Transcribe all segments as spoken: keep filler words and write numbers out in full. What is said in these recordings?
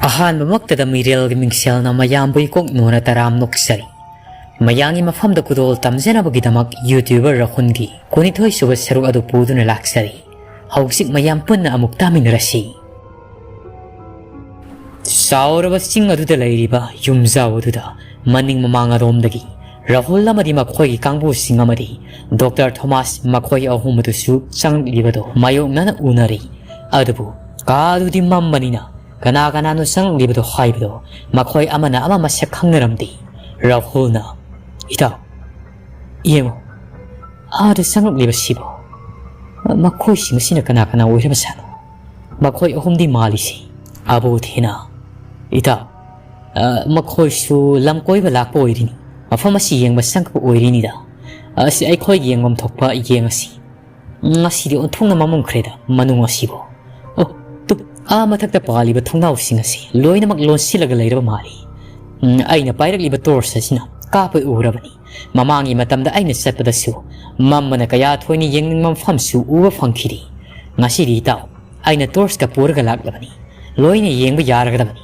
ꯑꯍꯥꯟꯕꯃꯛꯇꯗ ꯃꯤꯔꯦꯜꯒꯤ ꯃꯤꯡꯁꯦꯜꯅ ꯃꯌꯥꯝꯕꯨ ꯏꯀꯣꯛ ꯅꯣꯅ ꯇꯔꯥꯝ ꯅꯣꯛꯆꯔꯤ꯫ ꯃꯌꯥꯝꯒꯤ ꯃꯐꯝꯗ ꯈꯨꯗꯣꯜ ꯇꯝꯖꯅꯕꯒꯤꯗꯃꯛ YouTuber ꯔꯥꯍꯨꯜꯒꯤ ꯀꯨꯟꯅꯤꯊꯣꯏ ꯁꯨꯕ ꯁꯔꯨꯛ ꯑꯗꯨ ꯄꯨꯗꯨꯅ ꯂꯥꯛꯆꯔꯤ꯫ ꯍꯧꯖꯤꯛ ꯃꯌꯥꯝ ꯄꯨꯟꯅ ꯑꯃꯨꯛ ꯇꯥꯃꯤꯟꯅꯔꯁꯤ꯫ ꯆꯥꯎꯔꯕ ꯆꯤꯡ ꯑꯗꯨꯗ ꯂꯩꯔꯤꯕ ꯌꯨꯝꯖꯥꯎ ꯑꯗꯨꯗ ꯃꯅꯤꯡ ꯃꯃꯥꯡ ꯑꯔꯣꯝꯗꯒꯤ ꯔꯥꯍꯨꯜ ꯑꯃꯗꯤ ꯃꯈꯣꯏꯒꯤ ꯀꯥꯡꯕꯨꯁꯤꯡ ꯑꯃꯗꯤ ꯗꯣꯛꯇꯔ ꯊꯣꯃꯥꯁ ꯃꯈꯣꯏ ꯑꯍꯨꯝ ꯑꯗꯨꯁꯨ ꯆꯪꯂꯛꯂꯤꯕꯗꯨ ꯃꯥꯌꯣꯛꯅꯅ ꯎꯅꯔꯤ꯫ ꯑꯗꯨꯕꯨ ꯀꯥ ꯑꯗꯨꯗꯤ ꯃꯝꯕꯅꯤꯅ ꯀꯅꯥ ꯀꯅꯥꯅꯣ ꯆꯪꯂꯛꯂꯤꯕꯗꯣ ꯍꯥꯏꯕꯗꯣ ꯃꯈꯣꯏ ꯑꯃꯅ ꯑꯃ ꯃꯁꯛ ꯈꯪꯅꯔꯝꯗꯦ꯫ ꯔꯥꯍꯨꯜꯅ, "ꯏꯇꯥꯎ, ꯌꯦꯡꯉꯣ, ꯑꯥꯗ ꯆꯪꯂꯛꯂꯤꯕꯁꯤꯕꯣ ꯃꯈꯣꯏꯁꯤꯡ ꯑꯁꯤꯅ ꯀꯅꯥ ꯀꯅꯥ ꯑꯣꯏꯔꯕ ꯁꯥꯠꯅꯣ? ꯃꯈꯣꯏ ꯑꯍꯨꯝꯗꯤ ꯃꯥꯜꯂꯤꯁꯤ?" ꯑꯕꯣꯙꯤꯅ, "ꯏꯇꯥꯎ, ꯑ, ꯃꯈꯣꯏꯁꯨ ꯂꯝ ꯀꯣꯏꯕ ꯂꯥꯛꯄ ꯑꯣꯏꯔꯤꯅꯤ꯫ ꯃꯐꯝ ꯑꯁꯤ ꯌꯦꯡꯕ ꯆꯪꯂꯛꯄ ꯑꯣꯏꯔꯤꯅꯤꯗ꯫ ꯑꯁꯤ ꯑꯩꯈꯣꯏꯒꯤ ꯌꯦꯡꯐꯝ ꯊꯣꯛꯄ ꯌꯦꯡꯉꯁꯤ꯫ ꯉꯁꯤꯗꯤ ꯑꯣꯟꯊꯣꯛꯅ ꯃꯝꯃꯝꯈ꯭ꯔꯦꯗ ꯃꯅꯨꯡ ꯑꯁꯤꯕꯨ꯫ ꯑꯣ, ꯇꯨ, ꯑꯥ ꯃꯊꯛꯇ ꯄꯥꯜꯂꯤꯕ ꯊꯣꯡꯅꯥꯎꯁꯤꯡ ꯑꯁꯤ ꯂꯣꯏꯅꯃꯛ ꯂꯣꯟꯁꯤꯜꯂꯒ ꯂꯩꯔꯕ ꯃꯥꯜꯂꯤ꯫ ꯎꯝ, ꯑꯩꯅ ꯄꯥꯏꯔꯛꯂꯤꯕ torch ꯑꯁꯤꯅ ꯀꯥꯞꯄ ꯎꯔꯕꯅꯤ꯫ ꯃꯃꯥꯡꯒꯤ ꯃꯇꯝꯗ ꯑꯩꯅ ꯆꯠꯄꯗꯁꯨ ꯃꯝꯕꯅ ꯀꯌꯥ ꯊꯣꯏꯅ ꯌꯦꯡꯅꯤꯡꯕ ꯃꯐꯝꯁꯨ ꯎꯕ ꯐꯪꯈꯤꯗꯦ꯫ ꯉꯁꯤꯗꯤ ꯏꯇꯥꯎ, ꯑꯩꯅ torchꯀ ꯄꯨꯔꯒ ꯂꯥꯛꯂꯕꯅꯤ꯫ ꯂꯣꯏꯅ ꯌꯦꯡꯕ ꯌꯥꯔꯒꯗꯕꯅꯤ꯫"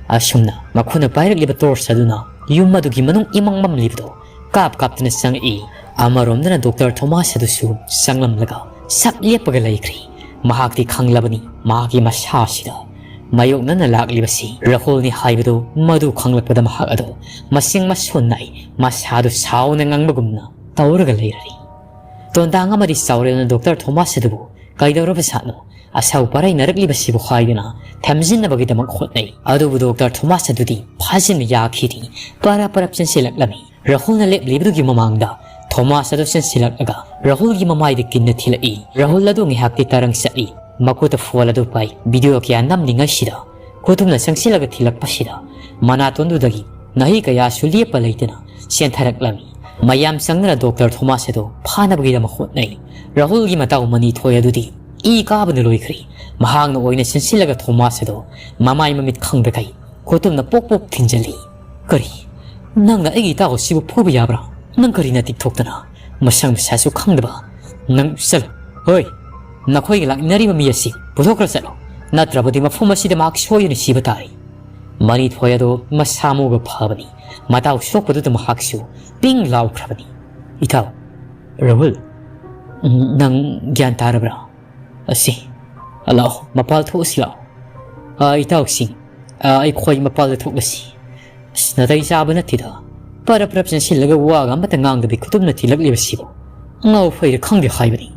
ꯑꯁꯨꯝꯅ ꯃꯈꯣꯏꯅ ꯄꯥꯏꯔꯛꯂꯤꯕ torch ꯑꯗꯨꯅ ꯌꯨꯝ ꯑꯗꯨꯒꯤ ꯃꯅꯨꯡ ꯏꯃꯝ ꯃꯝꯂꯤꯕꯗꯨ ꯀꯥꯞ ꯀꯥꯞꯇꯨꯅ ꯆꯪꯉꯛꯏ꯫ ꯑꯃꯔꯣꯝꯗꯅ ꯗꯣꯛꯇꯔ ꯊꯣꯃꯥꯁ ꯑꯗꯨꯁꯨ ꯆꯪꯂꯝꯂꯒ ꯁꯞ ꯂꯦꯞꯄꯒ ꯂꯩꯈ꯭ꯔꯦ꯫ ꯃꯍꯥꯛꯇꯤ ꯈꯪꯂꯕꯅꯤ ꯃꯍꯥꯛꯀꯤ ꯃꯁꯥ ꯑꯁꯤꯗ ꯃꯥꯌꯣꯛꯅꯅ ꯂꯥꯛꯂꯤꯕꯁꯤ ꯔꯥꯍꯨꯜꯅꯤ ꯍꯥꯏꯕꯗꯨ꯫ ꯃꯗꯨ ꯈꯪꯂꯛꯄꯗ ꯃꯍꯥꯛ ꯑꯗꯨ ꯃꯁꯤꯡ ꯃꯁꯣꯟꯅ ꯃꯁꯥꯗꯨ ꯁꯥꯎꯅ ꯉꯥꯡꯕꯒꯨꯝꯅ ꯇꯧꯔꯒ ꯂꯩꯔꯔꯤ꯫ ꯇꯣꯟꯗꯥꯡ ꯑꯃꯗꯤ ꯆꯥꯎꯔꯦꯜꯅ ꯗꯣꯛꯇꯔ ꯊꯣꯃꯥꯁ ꯑꯗꯨꯕꯨ ꯀꯩꯗꯧꯔꯕ ꯖꯥꯠꯅꯣ, ꯑꯁꯥꯎ ꯄꯔꯩꯅꯔꯛꯂꯤꯕꯁꯤꯕꯨ ꯍꯥꯏꯗꯨꯅ ꯊꯦꯝꯖꯤꯟꯅꯕꯒꯤꯗꯃꯛ ꯍꯣꯠꯅꯩ꯫ ꯑꯗꯨꯕꯨ ꯗꯣꯛꯇꯔ ꯊꯣꯃꯥꯁ ꯑꯗꯨꯗꯤ ꯐꯥꯖꯤꯟꯕ ꯌꯥꯈꯤꯗꯦ꯫ ꯄꯔꯞ ꯄꯔꯞ ꯆꯦꯟꯁꯤꯜꯂꯛꯂꯝꯃꯤ꯫ ꯔꯥꯍꯨꯜꯅ ꯂꯦꯞꯂꯤꯕꯗꯨꯒꯤ ꯃꯃꯥꯡꯗ ꯊꯣꯃꯥꯁ ꯑꯗꯨ ꯆꯦꯟꯁꯤꯜꯂꯛꯂꯒ ꯔꯥꯍꯨꯜꯒꯤ ꯃꯃꯥꯏꯗ ꯀꯤꯟꯅ ꯊꯤꯜꯂꯛꯏ꯫ ꯔꯥꯍꯨꯜ ꯑꯗꯨ ꯉꯥꯏꯍꯥꯛꯇꯤ ꯇꯔꯪ ꯆꯠꯂꯤ꯫ ꯃꯈꯨꯠꯇ phone ꯑꯗꯨ ꯄꯥꯏ꯫ Video ꯀꯌꯥ ꯅꯝꯂꯤꯉꯩꯁꯤꯗ ꯈꯨꯇꯨꯝꯅ ꯆꯪꯁꯤꯜꯂꯒ ꯊꯤꯜꯂꯛꯄꯁꯤꯗ ꯃꯅꯥꯇꯣꯟꯗꯨꯗꯒꯤ ꯅꯥꯍꯩ ꯀꯌꯥꯁꯨ ꯂꯦꯞꯄ ꯂꯩꯇꯅ ꯆꯦꯟꯊꯔꯛꯂꯝꯃꯤ꯫ ꯃꯌꯥꯝ ꯆꯪꯗꯨꯅ ꯗꯣꯛꯇꯔ ꯊꯣꯃꯥꯁ ꯑꯗꯨ ꯐꯥꯅꯕꯒꯤꯗꯃꯛ ꯍꯣꯠꯅꯩ꯫ ꯔꯥꯍꯨꯜꯒꯤ ꯃꯇꯥꯎ ꯃꯅꯤꯊꯣꯏ ꯑꯗꯨꯗꯤ ꯏ ꯀꯥꯕꯅ ꯂꯣꯏꯈ꯭ꯔꯦ꯫ ꯃꯍꯥꯛꯅ ꯑꯣꯏꯅ ꯆꯦꯟꯁꯤꯜꯂꯒ ꯊꯣꯃꯥꯁ ꯑꯗꯨ ꯃꯃꯥꯏ ꯃꯃꯤꯠ ꯈꯪꯗꯈꯩ ꯈꯨꯇꯨꯝꯅ ꯄꯣꯛ ꯄꯣꯛ ꯊꯤꯟꯖꯜꯂꯤ꯫ "ꯀꯔꯤ? ꯅꯪꯅ ꯑꯩꯒꯤ ꯏꯇꯥꯎ ꯑꯁꯤꯕꯨ ꯐꯨꯕ ꯌꯥꯕ꯭ꯔꯥ? ꯅꯪ ꯀꯔꯤ ꯅꯇꯤꯛ ꯊꯣꯛꯇꯅ? ꯃꯁꯛ ꯃꯁꯥꯁꯨ ꯈꯪꯗꯕ꯫ ꯅꯪ ꯆꯠꯂꯣ꯫ ꯍꯣꯏ, ꯅꯈꯣꯏꯒ ꯂꯥꯛꯃꯤꯟꯅꯔꯤꯕ ꯃꯤ ꯑꯁꯤ ꯄꯨꯊꯣꯛꯈ꯭ꯔ ꯆꯠꯂꯣ꯫ ꯅꯠꯇ꯭ꯔꯕꯗꯤ ꯃꯐꯝ ꯑꯁꯤꯗ ꯃꯍꯥꯛ ꯁꯣꯏꯗꯅ ꯁꯤꯕ ꯇꯥꯔꯦ꯫ ꯃꯅꯤꯊꯣꯏ ꯑꯗꯣ ꯃꯁꯥ ꯃꯎꯒ ꯐꯕꯅꯤ꯫ ꯃꯇꯥꯎ ꯁꯣꯛꯄꯗꯨꯗ ꯃꯍꯥꯛꯁꯨ ꯄꯤꯡ ꯂꯥꯎꯈ꯭ꯔꯕꯅꯤ꯫ "ꯏꯇꯥꯎ, ꯔꯥꯍꯨꯜ, ꯅꯪ ꯒ꯭ꯌꯥꯟ ꯇꯥꯔꯕ꯭ꯔꯥ? ꯑꯁꯤ, ꯂꯥꯛꯑꯣ, ꯃꯄꯥꯜ ꯊꯣꯛꯑꯁꯤ ꯂꯥꯛꯑꯣ꯫ ꯑꯥ, ꯏꯇꯥꯎꯁꯤꯡ, ꯑꯥ, ꯑꯩꯈꯣꯏ ꯃꯄꯥꯜꯗ ꯊꯣꯛꯂꯁꯤ꯫ ꯑꯁ, ꯅꯥꯇꯩ ꯆꯥꯕ ꯅꯠꯇꯦꯗ꯫ ꯄꯔꯞ ꯄꯔꯞ ꯆꯪꯁꯤꯜꯂꯒ ꯋꯥꯒ ꯑꯃꯠꯇ ꯉꯥꯡꯗꯕꯤ ꯈꯨꯇꯨꯝꯅ ꯊꯤꯜꯂꯛꯂꯤꯕꯁꯤꯕꯨ꯫ ꯑꯉꯥꯎ ꯐꯩꯔ ꯈꯪꯗꯦ ꯍꯥꯏꯕꯅꯤ꯫"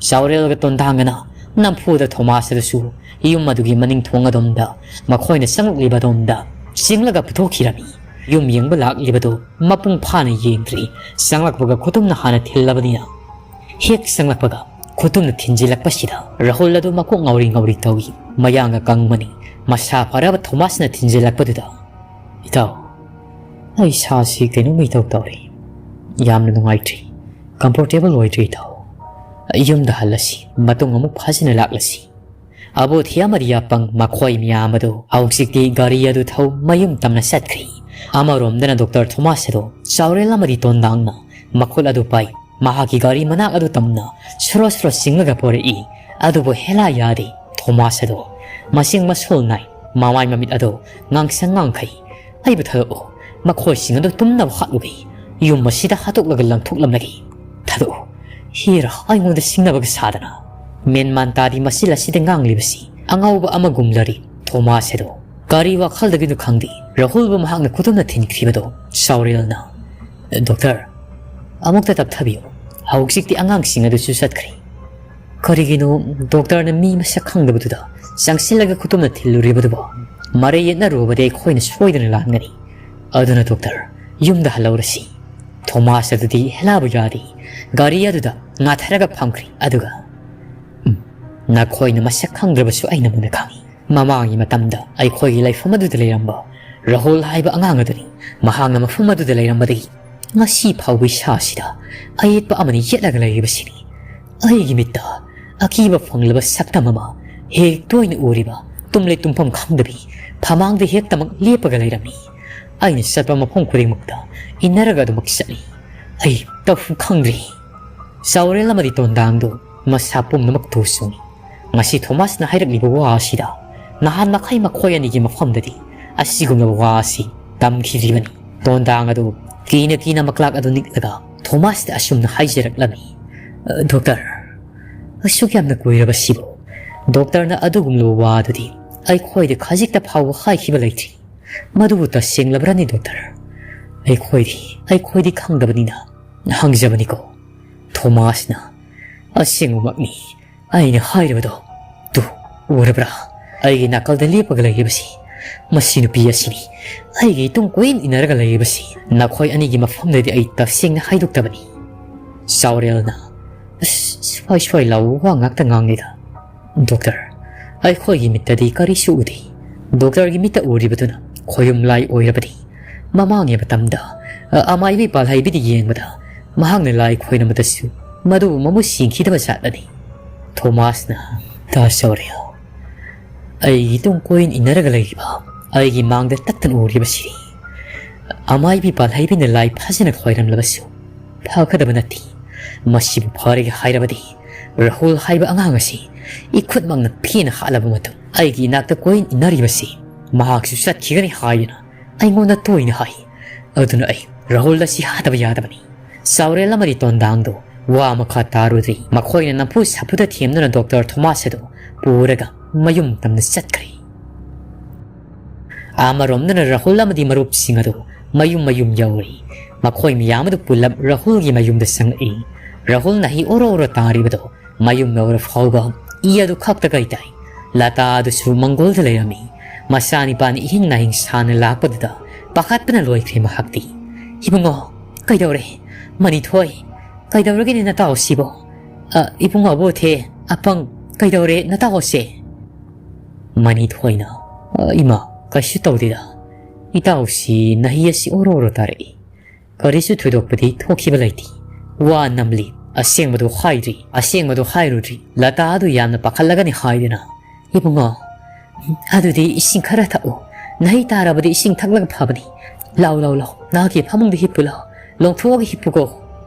ꯆꯥꯎꯔꯦꯜꯒ ꯇꯣꯟꯗꯥꯡꯒꯅ ꯅꯝꯐꯨꯗ ꯊꯣꯃꯥꯁ ꯑꯗꯨꯁꯨ ꯌꯨꯝ ꯑꯗꯨꯒꯤ ꯃꯅꯤꯡ ꯊꯣꯡ ꯑꯗꯣꯝꯗ, ꯃꯈꯣꯏꯅ ꯆꯪꯂꯛꯂꯤꯕ ꯑꯗꯣꯝꯗ ꯆꯤꯡꯂꯒ ꯄꯨꯊꯣꯛꯈꯤꯔꯝꯃꯤ꯫ ꯌꯨꯝ ꯌꯦꯡꯕ ꯂꯥꯛꯂꯤꯕꯗꯨ ꯃꯄꯨꯡ ꯐꯥꯅ ꯌꯦꯡꯗ꯭ꯔꯤ꯫ ꯆꯪꯂꯛꯄꯒ ꯈꯨꯇꯨꯝꯅ ꯍꯥꯟꯅ ꯊꯤꯜꯂꯕꯅꯤꯅ꯫ ꯍꯦꯛ ꯆꯪꯂꯛꯄꯒ ꯈꯨꯇꯨꯝꯅ ꯊꯤꯟꯖꯤꯜꯂꯛꯄꯁꯤꯗ ꯔꯥꯍꯨꯜ ꯑꯗꯨ ꯃꯀꯣꯛ ꯉꯥꯎꯔꯤ ꯉꯥꯎꯔꯤ ꯇꯧꯏ꯫ ꯃꯌꯥꯡꯒ ꯀꯪꯕꯅꯤ꯫ ꯃꯁꯥ ꯐꯔꯕ ꯊꯣꯃꯥꯁꯅ ꯊꯤꯟꯖꯤꯜꯂꯛꯄꯗꯨꯗ, "ꯏꯇꯥꯎ, ꯑꯩ ꯏꯁꯥꯁꯤ ꯀꯩꯅꯣꯝ ꯏꯇꯧ ꯇꯧꯔꯦ꯫ ꯌꯥꯝꯅ ꯅꯨꯡꯉꯥꯏꯇ꯭ꯔꯤ꯫ ꯀꯝꯐꯣꯔꯇꯦꯕꯜ ꯑꯣꯏꯗ꯭ꯔꯤ ꯏꯇꯥꯎ꯫ ꯌꯨꯝꯗ ꯍꯜꯂꯁꯤ, ꯃꯇꯨꯡ ꯑꯃꯨꯛ ꯐꯖꯅ ꯂꯥꯛꯂꯁꯤ꯫" ꯑꯕꯣꯊꯤ ꯑꯃꯗꯤ ꯌꯥꯄꯪ ꯃꯈꯣꯏ ꯃꯌꯥꯝ ꯑꯗꯨ ꯍꯧꯖꯤꯛꯇꯤ ꯒꯥꯔꯤ ꯑꯗꯨ ꯊꯧ ꯃꯌꯨꯝ ꯇꯝꯅ ꯆꯠꯈ꯭ꯔꯤ꯫ ꯑꯃꯔꯣꯝꯗꯅ ꯗꯣꯛꯇꯔ ꯊꯣꯃꯥꯁ ꯑꯗꯨ ꯆꯥꯎꯔꯦꯜ ꯑꯃꯗꯤ ꯇꯣꯟꯗꯥꯡꯅ ꯃꯈꯨꯠ ꯑꯗꯨ ꯄꯥꯏ꯫ ꯃꯍꯥꯛꯀꯤ ꯒꯥꯔꯤ ꯃꯅꯥꯛ ꯑꯗꯨ ꯇꯝꯅ ꯁꯣꯔꯣ ꯁꯣꯔꯣ ꯆꯤꯡꯂꯒ ꯄꯣꯔꯛꯏ꯫ ꯑꯗꯨꯕꯨ ꯍꯦꯂꯥ ꯌꯥꯗꯦ꯫ ꯊꯣꯃꯥꯁ ꯑꯗꯨ ꯃꯁꯤꯡ ꯃꯁꯣꯜ ꯅꯥꯏ꯫ ꯃꯃꯥꯏ ꯃꯃꯤꯠ ꯑꯗꯨ ꯉꯥꯡꯁꯪ ꯉꯥꯡꯈꯩ꯫ "ꯑꯩꯕꯨ ꯊꯥꯗꯣꯛꯎ꯫ ꯃꯈꯣꯏꯁꯤꯡ ꯑꯗꯨ ꯇꯨꯝꯅꯕ ꯍꯥꯠꯂꯨꯒꯦ꯫ ꯌꯨꯝ ꯑꯁꯤꯗ ꯍꯥꯠꯇꯣꯛꯂꯒ ꯂꯪꯊꯣꯛꯂꯝꯂꯒꯦ꯫ ꯊꯥꯗꯣꯛꯎ꯫" ꯍꯦꯔꯥ, ꯑꯩꯉꯣꯟꯗ ꯁꯤꯡꯅꯕꯒ ꯁꯥꯗꯅ꯫ ꯃꯦꯟ ꯃꯥꯟ ꯇꯥꯗꯤ ꯃꯆꯤꯜ ꯑꯁꯤꯗ ꯉꯥꯡꯂꯤꯕꯁꯤ ꯑꯉꯥꯎꯕ ꯑꯃꯒꯨꯝꯂꯔꯤ꯫ ꯊꯣꯃꯥꯁ ꯑꯗꯨ ꯀꯔꯤ ꯋꯥꯈꯜꯗꯒꯤꯅꯣ ꯈꯪꯗꯦ, ꯔꯥꯍꯨꯜꯕꯨ ꯃꯍꯥꯛꯅ ꯈꯨꯗꯨꯝꯅ ꯊꯤꯟꯈꯤꯕꯗꯣ ꯆꯥꯎꯔꯦꯜꯅ, "ꯗꯣꯛꯇꯔ, ꯑꯃꯨꯛꯇ ꯇꯞꯊꯕꯤꯌꯨ꯫ ꯍꯧꯖꯤꯛꯇꯤ ꯑꯉꯥꯡꯁꯤꯡ ꯑꯗꯨꯁꯨ ꯆꯠꯈ꯭ꯔꯦ꯫ ꯀꯔꯤꯒꯤꯅꯣ ꯗꯣꯛꯇꯔꯅ ꯃꯤ ꯃꯁꯛ ꯈꯪꯗꯕꯗꯨꯗ ꯆꯪꯁꯤꯜꯂꯒ ꯈꯨꯇꯨꯝꯅ ꯊꯤꯜꯂꯨꯔꯤꯕꯗꯨꯕꯣ? ꯃꯔꯩ ꯌꯦꯠꯅꯔꯨꯕꯗꯤ ꯑꯩꯈꯣꯏꯅ ꯁꯣꯏꯗꯅ ꯂꯥꯟꯒꯅꯤ꯫ ꯑꯗꯨꯅ ꯗꯣꯛꯇꯔ, ꯌꯨꯝꯗ ꯍꯜꯂꯧꯔꯁꯤ꯫" ꯊꯣꯃꯥꯁ ꯑꯗꯨꯗꯤ ꯍꯦꯂꯥꯕꯨ ꯌꯥꯗꯦ꯫ ꯒꯥꯔꯤ ꯑꯗꯨꯗ ꯉꯥꯊꯔꯒ ꯐꯝꯈ꯭ꯔꯦ꯫ ꯑꯗꯨꯒ, "ꯎꯝ, ꯅꯈꯣꯏꯅ ꯃꯁꯛ ꯈꯪꯗ꯭ꯔꯕꯁꯨ ꯑꯩꯅ ꯃꯨꯟꯅ ꯈꯪꯏ꯫ ꯃꯃꯥꯡꯒꯤ ꯃꯇꯝꯗ ꯑꯩꯈꯣꯏꯒꯤ ꯂꯩꯐꯝ ꯑꯗꯨꯗ ꯂꯩꯔꯝꯕ ꯔꯥꯍꯨꯜ ꯍꯥꯏꯕ ꯑꯉꯥꯡ ꯑꯗꯨꯅꯤ꯫ ꯃꯍꯥꯛꯅ ꯃꯐꯝ ꯑꯗꯨꯗ ꯂꯩꯔꯝꯕꯗꯒꯤ ꯉꯁꯤ ꯐꯥꯎꯕ ꯏꯁꯥꯁꯤꯗ ꯑꯌꯦꯠꯄ ꯑꯃꯅ ꯌꯦꯠꯂꯒ ꯂꯩꯔꯤꯕꯁꯤꯅꯤ꯫ ꯑꯩꯒꯤ ꯃꯤꯠꯇ ꯑꯀꯤꯕ ꯐꯪꯂꯕ ꯁꯛꯇꯝ ꯑꯃ ꯍꯦꯛ ꯇꯣꯏꯅ ꯎꯔꯤꯕ, ꯇꯨꯝꯂꯦ ꯇꯨꯝꯐꯝ ꯈꯪꯗꯕꯤ ꯐꯃꯥꯡꯗ ꯍꯦꯛꯇꯃꯛ ꯂꯦꯞꯄꯒ ꯂꯩꯔꯝꯃꯤ꯫ ꯑꯩꯅ ꯆꯠꯄ ꯃꯐꯝ ꯈꯨꯗꯤꯡꯃꯛꯇ ꯏꯟꯅꯔꯒ ꯑꯗꯨꯃꯛ ꯆꯠꯂꯤ꯫ ꯑꯩ ꯇꯧꯐꯝ ꯈꯪꯗ꯭ꯔꯦ꯫" ꯆꯥꯎꯔꯦꯜ ꯑꯃꯗꯤ ꯇꯣꯟꯗꯥꯡꯗꯨ ꯃꯁꯥ ꯄꯨꯝꯅꯃꯛ ꯇꯨ ꯆꯨꯡꯏ꯫ ꯉꯁꯤ ꯊꯣꯃꯥꯁꯅ ꯍꯥꯏꯔꯛꯂꯤꯕ ꯋꯥ ꯑꯁꯤꯗ ꯅꯍꯥꯟ ꯃꯈꯩ ꯃꯈꯣꯏ ꯑꯅꯤꯒꯤ ꯃꯐꯝꯗꯗꯤ ꯑꯁꯤꯒꯨꯝꯂꯕ ꯋꯥ ꯑꯁꯤ ꯇꯝꯈꯤꯗ꯭ꯔꯤꯕꯅꯤ꯫ ꯇꯣꯟꯗꯥꯡ ꯑꯗꯨ ꯀꯤꯅ ꯀꯤꯅ ꯃꯀ꯭ꯂꯥꯛ ꯑꯗꯨ ꯅꯤꯛꯂꯒ ꯊꯣꯃꯥꯁꯇ ꯑꯁꯨꯝꯅ ꯍꯥꯏꯖꯔꯛꯂꯝꯃꯤ, "ꯑ, ꯗꯣꯛꯇꯔ, ꯑꯁꯨꯛ ꯌꯥꯝꯅ ꯀꯨꯏꯔꯕꯁꯤꯕꯨ ꯗꯣꯛꯇꯔꯅ ꯑꯗꯨꯒꯨꯝꯂꯕ ꯋꯥ ꯑꯗꯨꯗꯤ ꯑꯩꯈꯣꯏꯗ ꯈꯖꯤꯛꯇ ꯐꯥꯎꯕ ꯍꯥꯏꯈꯤꯕ ꯂꯩꯇ꯭ꯔꯤ꯫ ꯃꯗꯨꯕꯨ ꯇꯁꯦꯡꯂꯕ꯭ꯔꯅꯤ ꯗꯣꯛꯇꯔ? ꯑꯩꯈꯣꯏꯗꯤ, ꯑꯩꯈꯣꯏꯗꯤ ꯈꯪꯗꯕꯅꯤꯅ ꯍꯪꯖꯕꯅꯤꯀꯣ꯫" ꯊꯣꯃꯥꯁꯅ, "ꯑꯁꯦꯡꯕꯃꯛꯅꯤ꯫ ꯑꯩꯅ ꯍꯥꯏꯔꯤꯕꯗꯣ꯫ ꯇꯨ, ꯎꯔꯕ꯭ꯔꯥ? ꯑꯩꯒꯤ ꯅꯥꯀꯜꯗ ꯂꯦꯞꯄꯒ ꯂꯩꯔꯤꯕꯁꯤ꯫ ꯃꯁꯤ ꯅꯨꯄꯤ ꯑꯁꯤꯅꯤ꯫ ꯑꯩꯒꯤ ꯏꯇꯨꯡ ꯀꯣꯏꯏꯟ ꯏꯟꯅꯔꯒ ꯂꯩꯔꯤꯕꯁꯤ꯫ ꯅꯈꯣꯏ ꯑꯅꯤꯒꯤ ꯃꯐꯝꯗꯗꯤ ꯑꯩ ꯇꯁꯦꯡꯅ ꯍꯥꯏꯗꯣꯛꯇꯕꯅꯤ꯫" ꯆꯥꯎꯔꯦꯜꯅ, "ꯑꯁ, ꯁ꯭ꯋꯥꯏ ꯁ꯭ꯋꯥꯏ ꯂꯥꯎꯕ ꯋꯥ ꯉꯥꯛꯇ ꯉꯥꯡꯂꯤꯗ꯫ ꯗꯣꯛꯇꯔ, ꯑꯩꯈꯣꯏꯒꯤ ꯃꯤꯠꯇꯗꯤ ꯀꯔꯤꯁꯨ ꯎꯗꯦ꯫ ꯗꯣꯛꯇꯔꯒꯤ ꯃꯤꯠꯇ ꯎꯔꯤꯕꯗꯨꯅ ꯈꯣꯌꯨꯝ ꯂꯥꯏ ꯑꯣꯏꯔꯕꯗꯤ꯫ ꯃꯃꯥꯡꯒꯤ ꯃꯇꯝꯗ, ꯑ, ꯑꯃꯥꯏꯕꯤ ꯄꯥꯜꯍꯩꯕꯤꯗ ꯌꯦꯡꯕꯗ ꯃꯍꯥꯛꯅ ꯂꯥꯏ ꯈꯣꯏꯔꯝꯕꯗꯁꯨ ꯃꯗꯨꯕꯨ ꯃꯃꯨꯠ ꯁꯤꯡꯈꯤꯗꯕ ꯖꯥꯠꯅꯅꯤ꯫" ꯊꯣꯃꯥꯁꯅ, "ꯇꯥ ꯆꯥꯎꯔꯦꯜ, ꯑꯩꯒꯤ ꯇꯨꯡ ꯀꯣꯏꯟ ꯏꯟꯅꯔꯒ ꯂꯩꯔꯤꯕ, ꯑꯩꯒꯤ ꯃꯥꯡꯗ ꯇꯠꯇꯅ ꯎꯔꯤꯕꯁꯤꯗꯤ ꯑꯃꯥꯏꯕꯤ ꯄꯥꯜꯍꯩꯕꯤꯅ ꯂꯥꯏ ꯐꯖꯅ ꯈꯣꯏꯔꯝꯂꯕꯁꯨ ꯐꯒꯗꯕ ꯅꯠꯇꯦ꯫ ꯃꯁꯤꯕꯨ ꯐꯔꯦ ꯍꯥꯏꯔꯕꯗꯤ ꯔꯥꯍꯨꯜ ꯍꯥꯏꯕ ꯑꯉꯥꯡ ꯑꯁꯤ ꯏꯈꯨꯠꯃꯛꯅ ꯐꯦꯅ ꯍꯥꯠꯂꯕ ꯃꯇꯨꯡ ꯑꯩꯒꯤ ꯏꯅꯥꯛꯇ ꯀꯣꯏꯟ ꯏꯟꯅꯔꯤꯕꯁꯤ ꯃꯍꯥꯛꯁꯨ ꯆꯠꯈꯤꯒꯅꯤ ꯍꯥꯏꯗꯨꯅ ꯑꯩꯉꯣꯟꯗ ꯇꯣꯏꯅ ꯍꯥꯏ꯫ ꯑꯗꯨꯅ ꯑꯩ ꯔꯥꯍꯨꯜ ꯑꯁꯤ ꯍꯥꯠꯇꯕ ꯌꯥꯗꯕꯅꯤ꯫" ꯆꯥꯎꯔꯦꯜ ꯑꯃꯗꯤ ꯇꯣꯟꯗꯥꯡꯗꯣ ꯋꯥ ꯃꯈꯥ ꯇꯥꯔꯨꯗ꯭ꯔꯤ꯫ ꯃꯈꯣꯏꯅ ꯅꯝꯐꯨ ꯁꯥꯐꯨꯗ ꯊꯦꯝꯗꯨꯅ ꯗꯣꯛꯇꯔ ꯊꯣꯃꯥꯁ ꯑꯗꯨ ꯄꯨꯔꯒ ꯃꯌꯨꯝ ꯇꯝꯅ ꯆꯠꯈ꯭ꯔꯦ꯫ ꯑꯃꯔꯣꯝꯗꯅ ꯔꯥꯍꯨꯜ ꯑꯃꯗꯤ ꯃꯔꯨꯞꯁꯤꯡ ꯑꯗꯨ ꯃꯌꯨꯝ ꯃꯌꯨꯝ ꯌꯧꯔꯤ꯫ ꯃꯈꯣꯏ ꯃꯌꯥꯝ ꯑꯗꯨ ꯄꯨꯂꯞ ꯔꯥꯍꯨꯜꯒꯤ ꯃꯌꯨꯝꯗ ꯆꯪꯂꯛꯏ꯫ ꯔꯥꯍꯨꯜꯅ ꯍꯤ ꯑꯣꯔꯣ ꯑꯣꯔꯣ ꯇꯥꯔꯤꯕꯗꯨ ꯃꯌꯨꯝ ꯌꯧꯔ ꯐꯥꯎꯕ ꯏ ꯑꯗꯨ ꯈꯛꯇ ꯀꯩ ꯇꯥꯏ꯫ ꯂꯇꯥ ꯑꯗꯨꯁꯨ ꯃꯪꯒꯣꯜꯗ ꯂꯩꯔꯝꯃꯤ꯫ ꯃꯆꯥꯅꯤꯄꯥꯅ ꯏꯍꯤꯡ ꯅꯥꯍꯤꯡ ꯁꯥꯅ ꯂꯥꯛꯄꯗꯨꯗ ꯄꯥꯈꯠꯄꯅ ꯂꯣꯏꯈ꯭ꯔꯦ ꯃꯍꯥꯛꯇꯤ꯫ "ꯏꯕꯨꯡꯉꯣ, ꯀꯩꯗꯧꯔꯦ? ꯃꯅꯤꯊꯣꯏ, ꯀꯩꯗꯧꯔꯒꯦꯅꯦ ꯅꯇꯥꯎꯁꯤꯕꯣ? ꯑ, ꯏꯕꯨꯡꯉꯣ ꯑꯕꯣꯊꯦ, ꯑꯄꯪ, ꯀꯩꯗꯧꯔꯦ ꯅꯇꯥꯎꯁꯦ?" ꯃꯅꯤꯊꯣꯏꯅ, "ꯑ, ꯏꯃꯥ, ꯀꯩꯁꯨ ꯇꯧꯗꯦꯗ꯫ ꯏꯇꯥꯎꯁꯤ ꯅꯍꯤ ꯑꯁꯤ ꯑꯣꯔꯣ ꯑꯣꯔꯣ ꯇꯥꯔꯛꯏ꯫ ꯀꯔꯤꯁꯨ ꯊꯣꯏꯗꯣꯛꯄꯗꯤ ꯊꯣꯛꯈꯤꯕ ꯂꯩꯇꯦ꯫ ꯋꯥ ꯅꯝꯂꯤ, ꯑꯁꯦꯡꯕꯗꯨ ꯍꯥꯏꯗ꯭ꯔꯤ, ꯑꯁꯦꯡꯕꯗꯨ ꯍꯥꯏꯔꯨꯗ꯭ꯔꯤ꯫ ꯂꯇꯥ ꯑꯗꯨ ꯌꯥꯝꯅ ꯄꯥꯈꯠꯂꯒꯅꯤ ꯍꯥꯏꯗꯨꯅ, ꯏꯕꯨꯡꯉꯣ, ꯑꯗꯨꯗꯤ ꯏꯁꯤꯡ ꯈꯔ ꯊꯛꯎ꯫ ꯅꯍꯤ ꯇꯥꯔꯕꯗꯤ ꯏꯁꯤꯡ ꯊꯛꯂꯒ ꯐꯕꯅꯤ꯫ ꯂꯥꯎ, ꯂꯥꯎ, ꯂꯥꯎ꯫ ꯅꯍꯥꯛꯀꯤ ꯐꯃꯨꯡꯗ ꯍꯤꯞꯄꯨ ꯂꯥꯎ꯫ ꯂꯣꯡꯊꯣꯛꯑꯒ ꯍꯤꯞꯄꯨꯀꯣ꯫"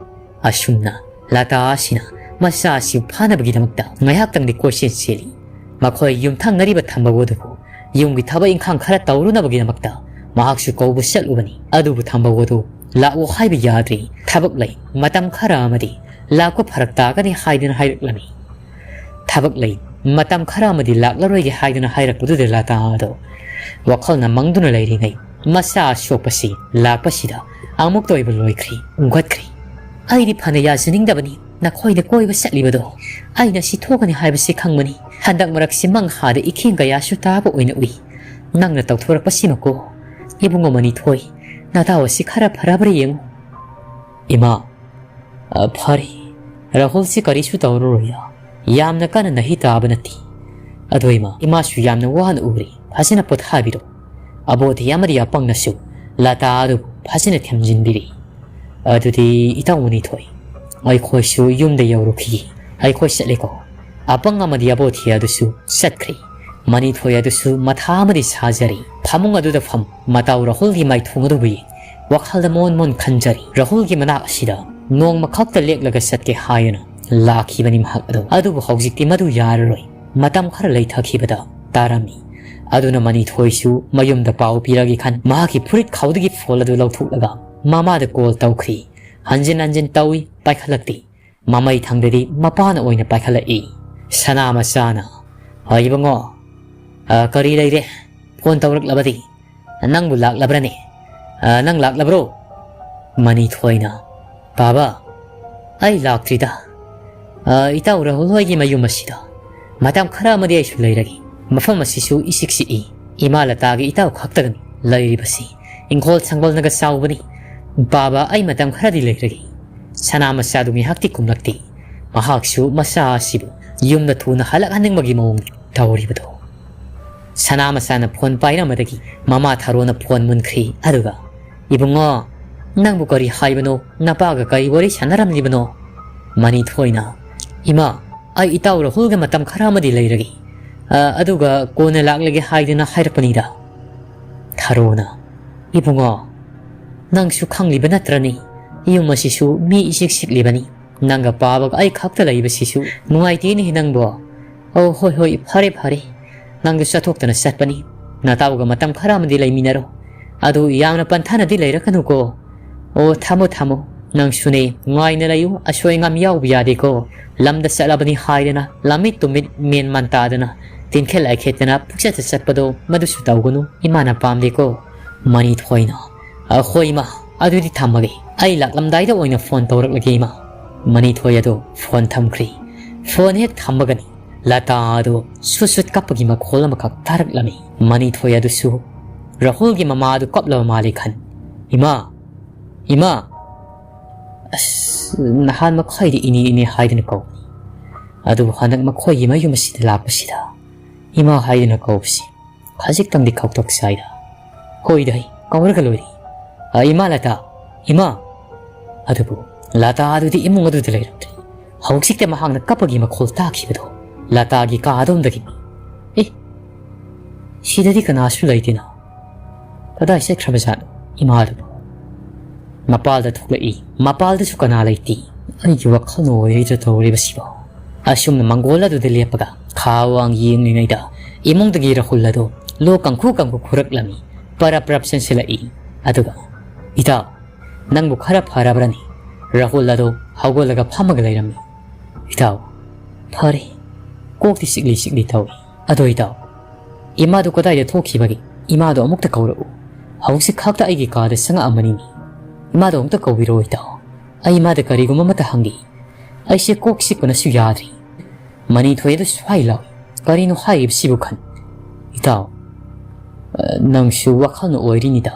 ꯑꯁꯨꯝꯅ ꯂꯇꯥ ꯑꯁꯤꯅ ꯃꯆꯥ ꯑꯁꯤ ꯐꯥꯅꯕꯒꯤꯗꯃꯛꯇ ꯉꯥꯏꯍꯥꯛꯇꯪꯗꯤ ꯀꯣꯏꯆꯦꯟ ꯆꯦꯜꯂꯤ꯫ ꯃꯈꯣꯏ ꯌꯨꯝꯊꯪꯅꯔꯤꯕ ꯊꯝꯕꯧ ꯑꯗꯨꯕꯨ ꯌꯨꯝꯒꯤ ꯊꯕꯛ ꯏꯪꯈꯥꯡ ꯈꯔ ꯇꯧꯔꯨꯅꯕꯒꯤꯗꯃꯛꯇ ꯃꯍꯥꯛꯁꯨ ꯀꯧꯕ ꯆꯠꯂꯨꯕꯅꯤ꯫ ꯑꯗꯨꯕꯨ ꯊꯝꯕꯧ ꯑꯗꯨ ꯂꯥꯛꯎ ꯍꯥꯏꯕ ꯌꯥꯗ꯭ꯔꯤ꯫ ꯊꯕꯛ ꯂꯩ, ꯃꯇꯝ ꯈꯔ ꯑꯃꯗꯤ ꯂꯥꯛꯄ ꯐꯔꯛ ꯇꯥꯒꯅꯤ ꯍꯥꯏꯗꯨꯅ ꯍꯥꯏꯔꯛꯂꯝꯃꯤ꯫ ꯊꯕꯛ ꯂꯩ, ꯃꯇꯝ ꯈꯔ ꯑꯃꯗꯤ ꯂꯥꯛꯂꯔꯣꯏꯒꯦ ꯍꯥꯏꯗꯨꯅ ꯍꯥꯏꯔꯛꯄꯗꯨꯗ ꯂꯇꯥ ꯑꯗꯣ ꯋꯥꯈꯜꯅ ꯃꯪꯗꯨꯅ ꯂꯩꯔꯤꯉꯩ ꯃꯆꯥ ꯑꯁꯣꯛꯄꯁꯤ ꯂꯥꯛꯄꯁꯤꯗ ꯑꯃꯨꯛꯇ ꯑꯣꯏꯕ ꯂꯣꯏꯈ꯭ꯔꯤ, ꯎꯪꯈꯠꯈ꯭ꯔꯤ꯫ ꯑꯩꯗꯤ ꯐꯅ ꯌꯥꯖꯅꯤꯡꯗꯕꯅꯤ ꯅꯈꯣꯏꯅ ꯀꯣꯏꯕ ꯆꯠꯂꯤꯕꯗꯣ꯫ ꯑꯩꯅ ꯁꯤ ꯊꯣꯛꯀꯅꯤ ꯍꯥꯏꯕꯁꯤ ꯈꯪꯕꯅꯤ꯫ ꯍꯟꯗꯛ ꯃꯔꯛꯁꯤ ꯃꯪꯍꯥꯗ ꯏꯈꯦꯡ ꯀꯌꯥꯁꯨ ꯇꯥꯕ ꯑꯣꯏꯅ ꯎꯏ꯫ ꯅꯪꯅ ꯇꯧꯊꯣꯔꯛꯄꯁꯤꯃꯀꯣ꯫ ꯏꯕꯨꯡꯉꯣ ꯃꯅꯤꯊꯣꯏ, ꯅꯇꯥꯎ ꯑꯁꯤ ꯈꯔ ꯐꯔꯕ꯭ꯔꯥ ꯌꯦꯡꯉꯨ꯫ ꯏꯃꯥ, ꯑ, ꯐꯔꯦ꯫ ꯔꯥꯍꯨꯜꯁꯤ ꯀꯔꯤꯁꯨ ꯇꯧꯔꯔꯣꯏꯗ꯫ ꯌꯥꯝꯅ ꯀꯟꯅ ꯅꯥꯍꯤ ꯇꯥꯕ ꯅꯠꯇꯦ꯫ ꯑꯗꯣ ꯏꯃꯥ, ꯏꯃꯥꯁꯨ ꯌꯥꯝꯅ ꯋꯥꯅ ꯎꯔꯤ꯫ ꯐꯖꯅ ꯄꯣꯊꯥꯕꯤꯔꯣ꯫ ꯑꯕꯣꯙꯤ ꯑꯃꯗꯤ ꯑꯄꯪꯅꯁꯨ ꯂꯇꯥ ꯑꯗꯨꯕꯨ ꯐꯖꯅ ꯊꯦꯝꯖꯤꯟꯕꯤꯔꯤ꯫ ꯑꯗꯨꯗꯤ ꯏꯇꯥꯎ ꯃꯅꯤꯊꯣꯏ, ꯑꯩꯈꯣꯏꯁꯨ ꯌꯨꯝꯗ ꯌꯧꯔꯨꯈꯤꯒꯦ꯫ ꯑꯩꯈꯣꯏ ꯆꯠꯂꯦꯀꯣ꯫ ꯑꯄꯪ ꯑꯃꯗꯤ ꯑꯕꯣꯙꯤ ꯑꯗꯨꯁꯨ ꯆꯠꯈ꯭ꯔꯦ꯫ ꯃꯅꯤꯊꯣꯏ ꯑꯗꯨꯁꯨ ꯃꯊꯥ ꯑꯃꯗꯤ ꯁꯥꯖꯔꯤ꯫ ꯐꯃꯨꯡ ꯑꯗꯨꯗ ꯐꯝ ꯃꯇꯥꯎ ꯔꯥꯍꯨꯜꯒꯤ ꯃꯥꯏꯊꯣꯡ ꯑꯗꯨꯕꯨ ꯌꯦꯡ ꯋꯥꯈꯜꯗ ꯃꯣꯟ ꯃꯣꯟ ꯈꯟꯖꯔꯤ꯫ ꯔꯥꯍꯨꯜꯒꯤ ꯃꯅꯥꯛ ꯑꯁꯤꯗ ꯅꯣꯡꯃ ꯈꯛꯇ ꯂꯦꯛꯂꯒ ꯆꯠꯀꯦ ꯍꯥꯏꯗꯨꯅ ꯂꯥꯛꯈꯤꯕꯅꯤ ꯃꯍꯥꯛ ꯑꯗꯨ꯫ ꯑꯗꯨꯕꯨ ꯍꯧꯖꯤꯛꯇꯤ ꯃꯗꯨ ꯌꯥꯔꯔꯣꯏ꯫ ꯃꯇꯝ ꯈꯔ ꯂꯩꯊꯈꯤꯕꯗ ꯇꯥꯔꯝꯃꯤ꯫ ꯑꯗꯨꯅ ꯃꯅꯤꯊꯣꯏꯁꯨ ꯃꯌꯨꯝꯗ ꯄꯥꯎ ꯄꯤꯔꯒꯦ ꯈꯟ ꯃꯍꯥꯛꯀꯤ ꯐꯨꯔꯤꯠ ꯈꯥꯎꯗꯒꯤ ꯐꯣꯟ ꯑꯗꯨ ꯂꯧꯊꯣꯛꯂꯒ ꯃꯃꯥꯗ ꯀꯣꯜ ꯇꯧꯈ꯭ꯔꯤ꯫ ꯍꯟꯖꯤꯟ ꯍꯟꯖꯤꯟ ꯇꯧꯏ, ꯄꯥꯏꯈꯠꯂꯛꯇꯦ꯫ ꯃꯃꯩ ꯊꯪꯗꯗꯤ ꯃꯄꯥꯅ ꯑꯣꯏꯅ ꯄꯥꯏꯈꯠꯂꯛꯏ꯫ ꯁꯅꯥ ꯃꯆꯥꯅ, "ꯑ, ꯏꯕꯨꯡꯉꯣ, ꯑ, ꯀꯔꯤ ꯂꯩꯔꯦ? ꯐꯣꯟ ꯇꯧꯔꯛꯂꯕꯗꯤ? ꯅꯪꯕꯨ ꯂꯥꯛꯂꯕ꯭ꯔꯅꯦ? ꯑ, ꯅꯪ ꯂꯥꯛꯂꯕ꯭ꯔꯣ?" ꯃꯅꯤꯊꯣꯏꯅ, "ꯕꯥꯕꯥ, ꯑꯩ ꯂꯥꯛꯇ꯭ꯔꯤꯗ꯫ ꯑ, ꯏꯇꯥꯎ ꯔꯥꯍꯨꯜ ꯍꯣꯏꯒꯤ ꯃꯌꯨꯝ ꯑꯁꯤꯗ ꯃꯇꯝ ꯈꯔ ꯑꯃꯗꯤ ꯑꯩꯁꯨ ꯂꯩꯔꯒꯦ꯫ ꯃꯐꯝ ꯑꯁꯤꯁꯨ ꯏꯆꯤꯛ ꯆꯤꯛꯏ꯫ ꯏꯃꯥ ꯂꯇꯥꯒꯤ ꯏꯇꯥꯎ ꯈꯛꯇꯒꯅꯤ ꯂꯩꯔꯤꯕꯁꯤ꯫ ꯏꯪꯈꯣꯜ ꯁꯪꯒꯣꯜꯅꯒ ꯆꯥꯎꯕꯅꯤ꯫ ꯕꯥꯕꯥ, ꯑꯩ ꯃꯇꯝ ꯈꯔꯗꯤ ꯂꯩꯔꯒꯦ꯫" ꯁꯅꯥ ꯃꯆꯥꯗꯨ ꯉꯥꯏꯍꯥꯛꯇꯤ ꯀꯨꯝꯂꯛꯇꯦ꯫ ꯃꯍꯥꯛꯁꯨ ꯃꯆꯥ ꯑꯁꯤꯕꯨ ꯌꯨꯝꯗ ꯊꯨꯅ ꯍꯜꯂꯛꯍꯟꯅꯤꯡꯕꯒꯤ ꯃꯑꯣꯡ ꯇꯧꯔꯤꯕꯗꯣ꯫ ꯁꯅꯥ ꯃꯆꯥꯅ ꯐꯣꯟ ꯄꯥꯏꯔꯝꯕꯗꯒꯤ ꯃꯃꯥ ꯊꯔꯣꯅ ꯐꯣꯟ ꯃꯨꯟꯈ꯭ꯔꯤ꯫ ꯑꯗꯨꯒ, "ꯏꯕꯨꯡꯉꯣ, ꯅꯪꯕꯨ ꯀꯔꯤ ꯍꯥꯏꯕꯅꯣ? ꯅꯄꯥꯒ ꯀꯔꯤ ꯋꯥꯔꯤ ꯁꯥꯟꯅꯔꯝꯂꯤꯕꯅꯣ?" ꯃꯅꯤꯊꯣꯏꯅ, "ꯏꯃꯥ, ꯑꯩ ꯏꯇꯥꯎ ꯔꯥꯍꯨꯜꯒ ꯃꯇꯝ ꯈꯔ ꯑꯃꯗꯤ ꯂꯩꯔꯒꯦ꯫ ꯑ, ꯑꯗꯨꯒ ꯀꯣꯟꯅ ꯂꯥꯛꯂꯒꯦ ꯍꯥꯏꯗꯨꯅ ꯍꯥꯏꯔꯛꯄꯅꯤꯗ꯫" ꯊꯔꯣꯅ, "ꯏꯕꯨꯡꯉꯣ, ꯅꯪꯁꯨ ꯈꯪꯂꯤꯕ ꯅꯠꯇ꯭ꯔꯅꯤ? ꯌꯨꯝ ꯑꯁꯤꯁꯨ ꯃꯤ ꯏꯆꯤꯛ ꯆꯤꯛꯂꯤꯕꯅꯤ꯫ ꯅꯪꯒ ꯄꯥꯕꯒ ꯑꯩ ꯈꯛꯇ ꯂꯩꯕꯁꯤꯁꯨ ꯅꯨꯡꯉꯥꯏꯇꯦꯅꯦ ꯅꯪꯕꯣ꯫ ꯑꯣ, ꯍꯣꯏ, ꯍꯣꯏ, ꯐꯔꯦ, ꯐꯔꯦ꯫ ꯅꯪꯁꯨ ꯆꯠꯊꯣꯛꯇꯅ ꯆꯠꯄꯅꯤ꯫ ꯅꯇꯥꯎꯒ ꯃꯇꯝ ꯈꯔ ꯑꯃꯗꯤ ꯂꯩꯃꯤꯟꯅꯔꯣ꯫ ꯑꯗꯨ ꯌꯥꯝꯅ ꯄꯟꯊꯥꯅꯗꯤ ꯂꯩꯔꯛꯀꯅꯨꯀꯣ꯫ ꯑꯣ, ꯊꯝꯃꯣ, ꯊꯝꯃꯣ꯫ ꯅꯪꯁꯨꯅꯦ, ꯅꯨꯡꯉꯥꯏꯅ ꯂꯩꯌꯨ꯫ ꯑꯁꯣꯏ ꯑꯉꯥꯝ ꯌꯥꯎꯕ ꯌꯥꯗꯦꯀꯣ꯫ ꯂꯝꯗ ꯆꯠꯂꯕꯅꯤ ꯍꯥꯏꯗꯅ, ꯂꯝꯃꯤꯠ ꯇꯨꯃꯤꯠ ꯃꯦꯟ ꯃꯥꯟ ꯇꯥꯗꯅ, ꯇꯤꯟꯈꯦꯠ ꯂꯥꯏꯈꯦꯠꯇꯅ ꯄꯨꯛꯆꯠꯇ ꯆꯠꯄꯗꯣ, ꯃꯗꯨꯁꯨ ꯇꯧꯒꯅꯨ꯫ ꯏꯃꯥꯅ ꯄꯥꯝꯗꯦꯀꯣ꯫ ꯃꯅꯤꯊꯣꯏꯅ, "ꯑ, ꯍꯣꯏ ꯏꯃꯥ, ꯑꯗꯨꯗꯤ ꯊꯝꯃꯒꯦ꯫ ꯑꯩ ꯂꯥꯛꯂꯝꯗꯥꯏꯗ ꯑꯣꯏꯅ ꯐꯣꯟ ꯇꯧꯔꯛꯂꯒꯦ ꯏꯃꯥ"꯫ ꯃꯅꯤꯊꯣꯏ ꯑꯗꯨ ꯐꯣꯟ ꯊꯝꯈ꯭ꯔꯤ꯫ ꯐꯣꯟ ꯍꯦꯛ ꯊꯝꯕꯒꯅꯤ ꯂꯇꯥ ꯑꯗꯨ ꯁꯨꯠ ꯁꯨꯠ ꯀꯞꯄꯒꯤ ꯃꯈꯣꯜ ꯑꯃꯈꯛ ꯇꯥꯔꯛꯂꯝꯃꯤ꯫ ꯃꯅꯤꯊꯣꯏ ꯑꯗꯨꯁꯨ ꯔꯥꯍꯨꯜꯒꯤ ꯃꯃꯥ ꯑꯗꯨ ꯀꯞꯂꯕ ꯃꯥꯜꯂꯤ ꯈꯟ, "ꯏꯃꯥ, ꯏꯃꯥ!" ꯑꯁ, ꯅꯍꯥꯟ ꯃꯈꯩꯗꯤ ꯏꯅꯦ ꯏꯅꯦ ꯍꯥꯏꯗꯨꯅ ꯀꯧꯕꯅꯤ꯫ ꯑꯗꯨꯕꯨ ꯍꯟꯗꯛ ꯃꯈꯣꯏꯒꯤ ꯃꯌꯨꯝ ꯑꯁꯤꯗ ꯂꯥꯛꯄꯁꯤꯗ ꯏꯃꯥ ꯍꯥꯏꯗꯨꯅ ꯀꯧꯕꯁꯤ ꯈꯖꯤꯛꯇꯪꯗꯤ ꯈꯧꯇꯛ ꯆꯥꯏꯗ꯫ ꯍꯣꯏꯗ, ꯑꯩ ꯀꯧꯔꯒ ꯂꯣꯏꯔꯦ꯫ "ꯑ, ꯏꯃꯥ ꯂꯇꯥ, ꯏꯃꯥ!" ꯑꯗꯨꯕꯨ ꯂꯇꯥ ꯑꯗꯨꯗꯤ ꯏꯃꯨꯡ ꯑꯗꯨꯗ ꯂꯩꯔꯝꯗ꯭ꯔꯦ꯫ ꯍꯧꯖꯤꯛꯇ ꯃꯍꯥꯛꯅ ꯀꯞꯄꯒꯤ ꯃꯈꯣꯜ ꯇꯥꯈꯤꯕꯗꯣ ꯂꯇꯥꯒꯤ ꯀꯥ ꯑꯗꯣꯝꯗꯒꯤꯅꯤ꯫ ꯑꯦ, ꯁꯤꯗꯗꯤ ꯀꯅꯥꯁꯨ ꯂꯩꯇꯦꯅ꯫ ꯀꯗꯥꯏ ꯆꯠꯈ꯭ꯔꯕꯖꯥꯠꯅꯣ ꯏꯃꯥꯗꯨꯕꯨ? ꯃꯄꯥꯜꯗ ꯊꯣꯛꯂꯛꯏ, ꯃꯄꯥꯜꯗꯁꯨ ꯀꯅꯥ ꯂꯩꯇꯦ꯫ ꯑꯩꯒꯤ ꯋꯥꯈꯜꯅ ꯑꯣꯏꯔꯤꯗ ꯇꯧꯔꯤꯕꯁꯤꯕꯣ꯫ ꯑꯁꯨꯝꯅ ꯃꯪꯒꯣꯜ ꯑꯗꯨꯗ ꯂꯦꯞꯄꯒ ꯈꯥ ꯋꯥꯡ ꯌꯦꯡꯂꯤꯉꯩꯗ ꯏꯃꯨꯡꯗꯒꯤ ꯔꯥꯍꯨꯜ ꯑꯗꯨ ꯂꯣꯛ ꯀꯪꯈꯨ ꯀꯪꯈꯨ ꯈꯨꯔꯛꯂꯝꯃꯤ꯫ ꯄꯔꯞ ꯄꯔꯞ ꯆꯦꯟꯁꯤꯜꯂꯛꯏ꯫ ꯑꯗꯨꯒ, "ꯏꯇꯥꯎ, ꯅꯪꯕꯨ ꯈꯔ ꯐꯔꯕ꯭ꯔꯅꯤ?" ꯔꯥꯍꯨꯜ ꯑꯗꯨ ꯍꯧꯒꯠꯂꯒ ꯐꯝꯃꯒ ꯂꯩꯔꯝꯃꯤ꯫ "ꯏꯇꯥꯎ, ꯐꯔꯦ꯫ ꯀꯣꯛꯇꯤ ꯆꯤꯛꯂꯤ ꯆꯤꯛꯂꯤ ꯇꯧꯏ꯫ ꯑꯗꯣ ꯏꯇꯥꯎ, ꯏꯃꯥꯗꯨ ꯀꯗꯥꯏꯗ ꯊꯣꯛꯈꯤꯕꯒꯦ? ꯏꯃꯥꯗꯨ ꯑꯃꯨꯛꯇ ꯀꯧꯔꯛꯎ꯫ ꯍꯧꯖꯤꯛ ꯈꯛꯇ ꯑꯩꯒꯤ ꯀꯥꯗ ꯆꯪꯉꯛꯑꯝꯕꯅꯤꯅꯦ꯫ ꯏꯃꯥꯗꯨ ꯑꯃꯨꯛꯇ ꯀꯧꯕꯤꯔꯛꯑꯣ ꯏꯇꯥꯎ꯫ ꯑꯩ ꯏꯃꯥꯗ ꯀꯔꯤꯒꯨꯝꯕ ꯑꯃꯇ ꯍꯪꯒꯦ꯫ ꯑꯩꯁꯦ ꯀꯣꯛ ꯆꯤꯛꯄꯅꯁꯨ ꯌꯥꯗ꯭ꯔꯤ꯫" ꯃꯅꯤꯊꯣꯏ ꯑꯗꯨ ꯁ꯭ꯋꯥꯏ ꯂꯥꯎꯏ꯫ "ꯀꯔꯤꯅꯣ ꯍꯥꯏꯔꯤꯕꯁꯤꯕꯨ ꯈꯟ? ꯏꯇꯥꯎ, ꯑ, ꯅꯪꯁꯨ ꯋꯥꯈꯜꯅ ꯑꯣꯏꯔꯤꯅꯤꯗ꯫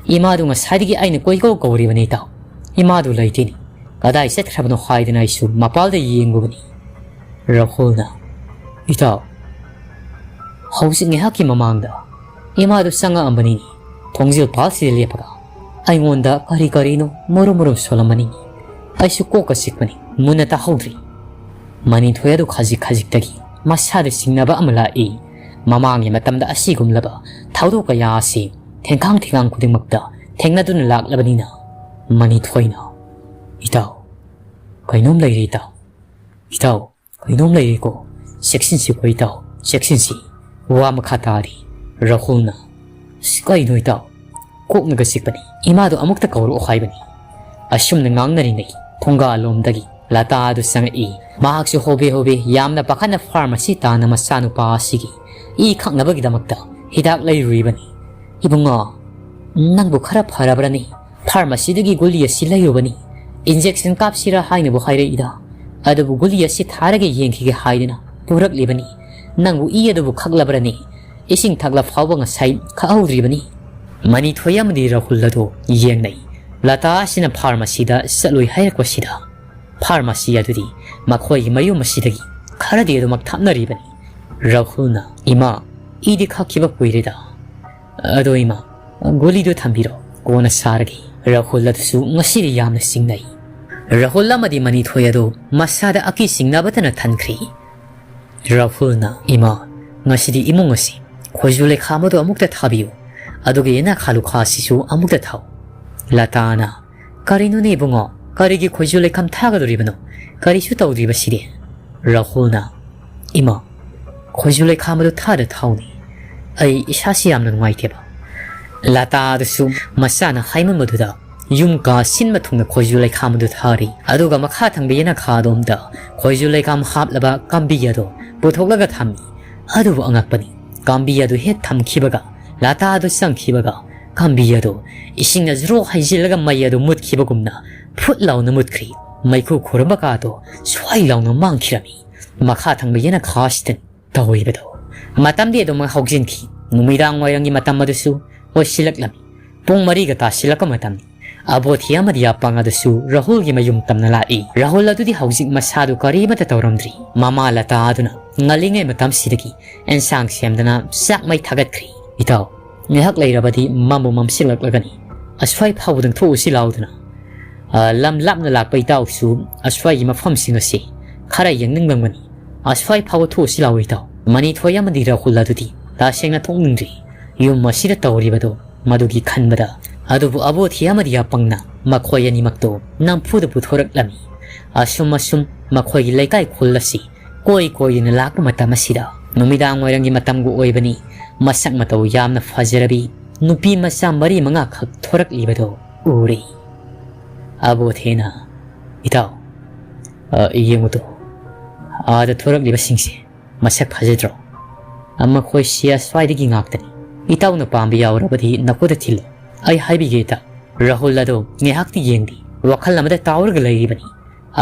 ꯏꯃꯥꯗꯨ ꯉꯁꯥꯏꯗꯒꯤ ꯑꯩꯅ ꯀꯣꯏꯀꯧ ꯀꯧꯔꯤꯕꯅꯤ ꯏꯇꯥꯎ꯫ ꯏꯃꯥꯗꯨ ꯂꯩꯇꯦꯅꯦ꯫ ꯀꯗꯥꯏ ꯆꯠꯈ꯭ꯔꯕꯅꯣ ꯍꯥꯏꯗꯅ ꯑꯩꯁꯨ ꯃꯄꯥꯜꯗ ꯌꯦꯡꯂꯨꯕꯅꯤ꯫" ꯔꯥꯍꯨꯜꯅ, "ꯏꯇꯥꯎ, ꯍꯧꯖꯤꯛ ꯉꯥꯏꯍꯥꯛꯀꯤ ꯃꯃꯥꯡꯗ ꯏꯃꯥꯗꯨ ꯆꯪꯉꯛꯑꯝꯕꯅꯤꯅꯦ꯫ ꯊꯣꯡꯖꯤꯜ ꯄꯥꯜꯁꯤꯗ ꯂꯦꯞꯄꯒ ꯑꯩꯉꯣꯟꯗ ꯀꯔꯤ ꯀꯔꯤꯅꯣ ꯃꯔꯨꯝ ꯃꯔꯨꯝ ꯁꯣꯜꯂꯝꯕꯅꯤ꯫ ꯑꯩꯁꯨ ꯀꯣꯛꯀ ꯆꯤꯛꯄꯅꯤ, ꯃꯨꯟꯅ ꯇꯥꯍꯧꯗ꯭ꯔꯤ꯫" ꯃꯅꯤꯊꯣꯏ ꯑꯗꯨ ꯈꯖꯤꯛ ꯈꯖꯤꯛꯇꯒꯤ ꯃꯁꯥꯗ ꯆꯤꯡꯅꯕ ꯑꯃ ꯂꯥꯛꯏ꯫ ꯃꯃꯥꯡꯒꯤ ꯃꯇꯝꯗ ꯑꯁꯤꯒꯨꯝꯂꯕ ꯊꯧꯗꯣꯛ ꯀꯌꯥ ꯑꯁꯤ ꯊꯦꯡꯈꯥꯡ ꯊꯦꯡꯈꯥꯡ ꯈꯨꯗꯤꯡꯃꯛꯇ ꯊꯦꯡꯅꯗꯨꯅ ꯂꯥꯛꯂꯕꯅꯤꯅ꯫ ꯃꯅꯤꯊꯣꯏꯅ, "ꯏꯇꯥꯎ, "ꯀꯩꯅꯣꯝ ꯂꯩꯔꯦ ꯏꯇꯥꯎ꯫ ꯏꯇꯥꯎ, ꯀꯩꯅꯣꯝ ꯂꯩꯔꯦꯀꯣ꯫ ꯆꯦꯛꯁꯤꯟꯁꯤꯀꯣ ꯏꯇꯥꯎ, ꯆꯦꯛꯁꯤꯟꯁꯤ"꯫ ꯋꯥ ꯃꯈꯥ ꯇꯥꯔꯤ ꯔꯥꯍꯨꯜꯅ꯫ "ꯑꯁ, ꯀꯩꯅꯣ ꯏꯇꯥꯎ? ꯀꯣꯛꯅꯒ ꯆꯤꯛꯄꯅꯤ꯫ ꯏꯃꯥꯗꯣ ꯑꯃꯨꯛꯇ ꯀꯧꯔꯛꯑꯣ ꯍꯥꯏꯕꯅꯤ"꯫ ꯑꯁꯨꯝꯅ ꯉꯥꯡꯅꯔꯤꯉꯩ ꯊꯣꯡꯒꯥꯜꯂꯣꯝꯗꯒꯤ ꯂꯇꯥ ꯑꯗꯨ ꯆꯪꯉꯛꯏ꯫ ꯃꯍꯥꯛꯁꯨ ꯍꯣꯕꯦ ꯍꯣꯕꯦ ꯌꯥꯝꯅ ꯄꯥꯈꯠꯅ ꯐꯥꯔꯃꯥꯁꯤ ꯇꯥꯟꯅ ꯃꯆꯥꯅꯨꯄꯥ ꯑꯁꯤꯒꯤ ꯏ ꯈꯛꯅꯕꯒꯤꯗꯃꯛꯇ ꯍꯤꯗꯥꯛ ꯂꯩꯔꯨꯔꯤꯕꯅꯤ꯫ "ꯏꯕꯨꯡꯉꯣ, ꯅꯪꯕꯨ ꯈꯔ ꯐꯔꯕ꯭ꯔꯅꯦ? ꯐꯥꯔꯃꯥꯁꯤꯗꯒꯤ ꯒꯨꯂꯤ ꯑꯁꯤ ꯂꯩꯔꯨꯕꯅꯤ꯫ ꯏꯟꯖꯦꯛꯁꯟ ꯀꯥꯞꯁꯤꯔꯥ ꯍꯥꯏꯅꯕꯨ ꯍꯥꯏꯔꯛꯏꯗ꯫ ꯑꯗꯨꯕꯨ ꯒꯨꯂꯤ ꯑꯁꯤ ꯊꯥꯔꯒ ꯌꯦꯡꯈꯤꯒꯦ ꯍꯥꯏꯗꯨꯅ ꯄꯨꯔꯛꯂꯤꯕꯅꯤ꯫ ꯅꯪꯕꯨ ꯏ ꯑꯗꯨꯕꯨ ꯈꯛꯂꯕ꯭ꯔꯅꯦ? ꯏꯁꯤꯡ ꯊꯛꯂ ꯐꯥꯎꯕ ꯉꯁꯥꯏ ꯈꯛꯍꯧꯗ꯭ꯔꯤꯕꯅꯤ"꯫ ꯃꯅꯤꯊꯣꯏ ꯑꯃꯗꯤ ꯔꯥꯍꯨꯜ ꯑꯗꯨ ꯌꯦꯡꯅꯩ꯫ ꯂꯇꯥ ꯑꯁꯤꯅ ꯐꯥꯔꯃꯥꯁꯤꯗ ꯆꯠꯂꯨꯏ ꯍꯥꯏꯔꯛꯄꯁꯤꯗ, ꯐꯥꯔꯃꯥꯁꯤ ꯑꯗꯨꯗꯤ ꯃꯈꯣꯏꯒꯤ ꯃꯌꯨꯝ ꯑꯁꯤꯗꯒꯤ ꯈꯔꯗꯤ ꯑꯗꯨꯃꯛ ꯊꯥꯞꯅꯔꯤꯕꯅꯤ꯫ ꯔꯥꯍꯨꯜꯅ, "ꯏꯃꯥ, ꯏꯗꯤ ꯈꯛꯈꯤꯕ ꯀꯨꯏꯔꯦꯗ꯫ ꯑꯗꯣ ꯏꯃꯥ, ꯒꯨꯂꯤꯗꯨ ꯊꯝꯕꯤꯔꯣ, ꯀꯣꯟꯅ ꯆꯥꯔꯒꯦ"꯫ ꯔꯥꯍꯨꯜ ꯑꯗꯨꯁꯨ ꯉꯁꯤꯗꯤ ꯌꯥꯝꯅ ꯆꯤꯡꯅꯩ꯫ ꯔꯥꯍꯨꯜ ꯑꯃꯗꯤ ꯃꯅꯤꯊꯣꯏ ꯑꯗꯨ ꯃꯁꯥꯗ ꯑꯀꯤ ꯆꯤꯡꯅꯕꯇꯅ ꯊꯟꯈ꯭ꯔꯤ꯫ ꯔꯥꯍꯨꯜꯅ, "ꯏꯃꯥ, ꯉꯁꯤꯗꯤ ꯏꯃꯨꯡ ꯑꯁꯤ ꯈꯣꯏꯖꯨ ꯂꯩꯈꯥꯝ ꯑꯗꯨ ꯑꯃꯨꯛꯇ ꯊꯥꯕꯤꯌꯨ, ꯑꯗꯨꯒ ꯌꯦꯅꯈꯥ ꯂꯨꯈꯥ ꯑꯁꯤꯁꯨ ꯑꯃꯨꯛꯇ ꯊꯥꯎ"꯫ ꯂꯇꯥꯅ, "ꯀꯔꯤꯅꯣꯅꯦ ꯏꯕꯨꯡꯉꯣ, ꯀꯔꯤꯒꯤ ꯈꯣꯏꯖꯨ ꯂꯩꯈꯥꯝ ꯊꯥꯒꯗꯣꯔꯤꯕꯅꯣ? ꯀꯔꯤꯁꯨ ꯇꯧꯗ꯭ꯔꯤꯕꯁꯤꯗꯤ"꯫ ꯔꯥꯍꯨꯜꯅ, "ꯏꯃꯥ, ꯈꯣꯏꯖꯨ ꯂꯩꯈꯥꯝ ꯑꯗꯨ ꯊꯥꯗ ꯊꯥꯎꯅꯦ꯫ ꯑꯩ ꯏꯁꯥꯁꯤ ꯌꯥꯝꯅ ꯅꯨꯡꯉꯥꯏꯇꯦꯕ"꯫ ꯂꯇꯥꯗꯨꯁꯨ ꯃꯆꯥꯅ ꯍꯥꯏꯃꯟꯕꯗꯨꯗ ꯌꯨꯝ ꯀꯥ ꯁꯤꯟꯕ ꯊꯨꯡꯅ ꯈꯣꯏꯖꯨ ꯂꯩꯈꯥꯝ ꯑꯗꯨ ꯊꯥꯔꯤ꯫ ꯑꯗꯨꯒ ꯃꯈꯥ ꯊꯪꯕ ꯌꯦꯅꯈꯥꯗꯣꯝꯗ ꯈꯣꯏꯖꯨ ꯂꯩꯈꯥꯝ ꯍꯥꯞꯂꯕ ꯀꯥꯝꯕꯤ ꯑꯗꯨ ꯄꯨꯊꯣꯛꯂꯒ ꯊꯝꯃꯤ꯫ ꯑꯗꯨꯕꯨ ꯑꯉꯛꯄꯅꯤ, ꯀꯥꯝꯕꯤ ꯑꯗꯨ ꯍꯦꯛ ꯊꯝꯈꯤꯕꯒ, ꯂꯇꯥꯗꯨ ꯆꯪꯈꯤꯕꯒ, ꯀꯥꯝꯕꯤ ꯑꯗꯨ ꯏꯁꯤꯡꯅ ꯖ꯭ꯔꯣ ꯍꯩꯖꯤꯜꯂꯒ ꯃꯩ ꯑꯗꯨ ꯃꯨꯠꯈꯤꯕꯒꯨꯝꯅ ꯐꯨꯠ ꯂꯥꯎꯅ ꯃꯨꯠꯈ꯭ꯔꯤ꯫ ꯃꯩꯈꯨ ꯈꯨꯔꯝꯕ ꯀꯥꯗꯣ ꯁ꯭ꯋꯥꯏ ꯂꯥꯎꯅ ꯃꯥꯡꯈꯤꯔꯝꯃꯤ꯫ ꯃꯈꯥ ꯊꯪꯕ ꯌꯦꯅꯈꯥꯁꯤꯗ ꯇꯧꯔꯤꯕꯗꯣ꯫ ꯃꯇꯝꯗꯤ ꯑꯗꯨꯃꯛ ꯍꯧꯖꯤꯟꯈꯤ꯫ ꯅꯨꯃꯤꯗꯥꯡ ꯋꯥꯏꯔꯝꯒꯤ ꯃꯇꯝ ꯑꯗꯨꯁꯨ ꯑꯣꯏꯁꯤꯜꯂꯛꯂꯝꯃꯤ꯫ ꯄꯨꯡ ꯃꯔꯤꯒ ꯇꯥꯁꯤꯜꯂꯛꯄ ꯃꯇꯝꯅꯤ꯫ ꯑꯕꯣꯊꯤ ꯑꯃꯗꯤ ꯑꯄꯥꯡ ꯑꯗꯨꯁꯨ ꯔꯥꯍꯨꯜꯒꯤ ꯃꯌꯨꯝ ꯇꯝꯅ ꯂꯥꯛꯏ꯫ ꯔꯥꯍꯨꯜ ꯑꯗꯨꯗꯤ ꯍꯧꯖꯤꯛ ꯃꯁꯥꯗꯨ ꯀꯔꯤꯃꯠꯇ ꯇꯧꯔꯝꯗ꯭ꯔꯤ꯫ ꯃꯃꯥ ꯂꯇꯥ ꯑꯗꯨꯅ ꯉꯜꯂꯤꯉꯩ ꯃꯇꯝꯁꯤꯗꯒꯤ ꯑꯦꯟꯁꯥꯡ ꯁꯦꯝꯗꯅ ꯆꯥꯛ ꯃꯩ ꯊꯥꯒꯠꯈ꯭ꯔꯤ꯫ "ꯏꯇꯥꯎ, ꯉꯥꯏꯍꯥꯛ ꯂꯩꯔꯕꯗꯤ ꯃꯝꯕꯨ ꯃꯝꯁꯤꯜꯂꯛꯂꯒꯅꯤ꯫ ꯑꯁ꯭ꯋꯥꯏ ꯐꯥꯎꯕꯗꯪ ꯊꯣꯛꯎꯁꯤ ꯂꯥꯎꯗꯅ꯫ ꯑ, ꯂꯝ ꯂꯥꯞꯅ ꯂꯥꯛꯄ ꯏꯇꯥꯎꯁꯨ ꯑꯁ꯭ꯋꯥꯏꯒꯤ ꯃꯐꯝꯁꯤꯡ ꯑꯁꯤ ꯈꯔ ꯌꯦꯡꯅꯤꯡꯂꯝꯒꯅꯤ꯫ ꯑꯁ꯭ꯋꯥꯏ ꯐꯥꯎꯕ ꯊꯣꯛꯎꯁꯤ ꯂꯥꯎ ꯏꯇꯥꯎ"꯫ ꯃꯅꯤꯊꯣꯏ ꯑꯃꯗꯤ ꯔꯥꯍꯨꯜ ꯑꯗꯨꯗꯤ ꯇꯁꯦꯡꯅ ꯊꯣꯛꯅꯤꯡꯗ꯭ꯔꯤ꯫ ꯌꯨꯝ ꯑꯁꯤꯗ ꯇꯧꯔꯤꯕꯗꯣ ꯃꯗꯨꯒꯤ ꯈꯟꯕꯗ꯫ ꯑꯗꯨꯕꯨ ꯑꯕꯣꯊꯤ ꯑꯃꯗꯤ ꯑꯄꯪꯅ ꯃꯈꯣꯏ ꯑꯅꯤꯃꯛꯇꯨ ꯅꯝꯐꯨꯗ ꯄꯨꯊꯣꯔꯛꯂꯝꯃꯤ꯫ ꯑꯁꯨꯝ ꯑꯁꯨꯝ ꯃꯈꯣꯏꯒꯤ ꯂꯩꯀꯥꯏ ꯈꯨꯜ ꯑꯁꯤ ꯀꯣꯏ ꯀꯣꯏꯗꯨꯅ ꯂꯥꯛꯄ ꯃꯇꯝ ꯑꯁꯤꯗ, ꯅꯨꯃꯤꯗꯥꯡ ꯋꯥꯏꯔꯝꯒꯤ ꯃꯇꯝꯒ ꯑꯣꯏꯕꯅꯤ, ꯃꯁꯛ ꯃꯇꯧ ꯌꯥꯝꯅ ꯐꯖꯔꯕꯤ ꯅꯨꯄꯤ ꯃꯆꯥ ꯃꯔꯤ ꯃꯉꯥꯈꯛ ꯊꯣꯔꯛꯂꯤꯕꯗꯨ ꯎꯔꯦ꯫ ꯑꯕꯣꯊꯦꯅ, "ꯏꯇꯥꯎ, ꯑ, ꯌꯦꯡꯉꯨꯗꯣ, ꯑꯥꯗ ꯊꯣꯔꯛꯂꯤꯕꯁꯤꯡꯁꯦ ꯃꯁꯛ ꯐꯖꯗ꯭ꯔꯣ? ꯑ, ꯃꯈꯣꯏꯁꯤ ꯑꯁ꯭ꯋꯥꯏꯗꯒꯤ ꯉꯥꯛꯇꯅꯤ꯫ ꯏꯇꯥꯎꯅ ꯄꯥꯝꯕ ꯌꯥꯎꯔꯕꯗꯤ ꯅꯈꯨꯠꯇ ꯊꯤꯜꯂꯨ꯫ ꯑꯩ ꯍꯥꯏꯕꯤꯒꯦ ꯏꯇꯥꯎ, ꯔꯥꯍꯨꯜ ꯑꯗꯣ ꯉꯥꯏꯍꯥꯛꯇꯤ ꯌꯦꯡꯗꯦ, ꯋꯥꯈꯜ ꯑꯃꯗ ꯇꯥꯎꯔꯒ ꯂꯩꯔꯤꯕꯅꯤ꯫"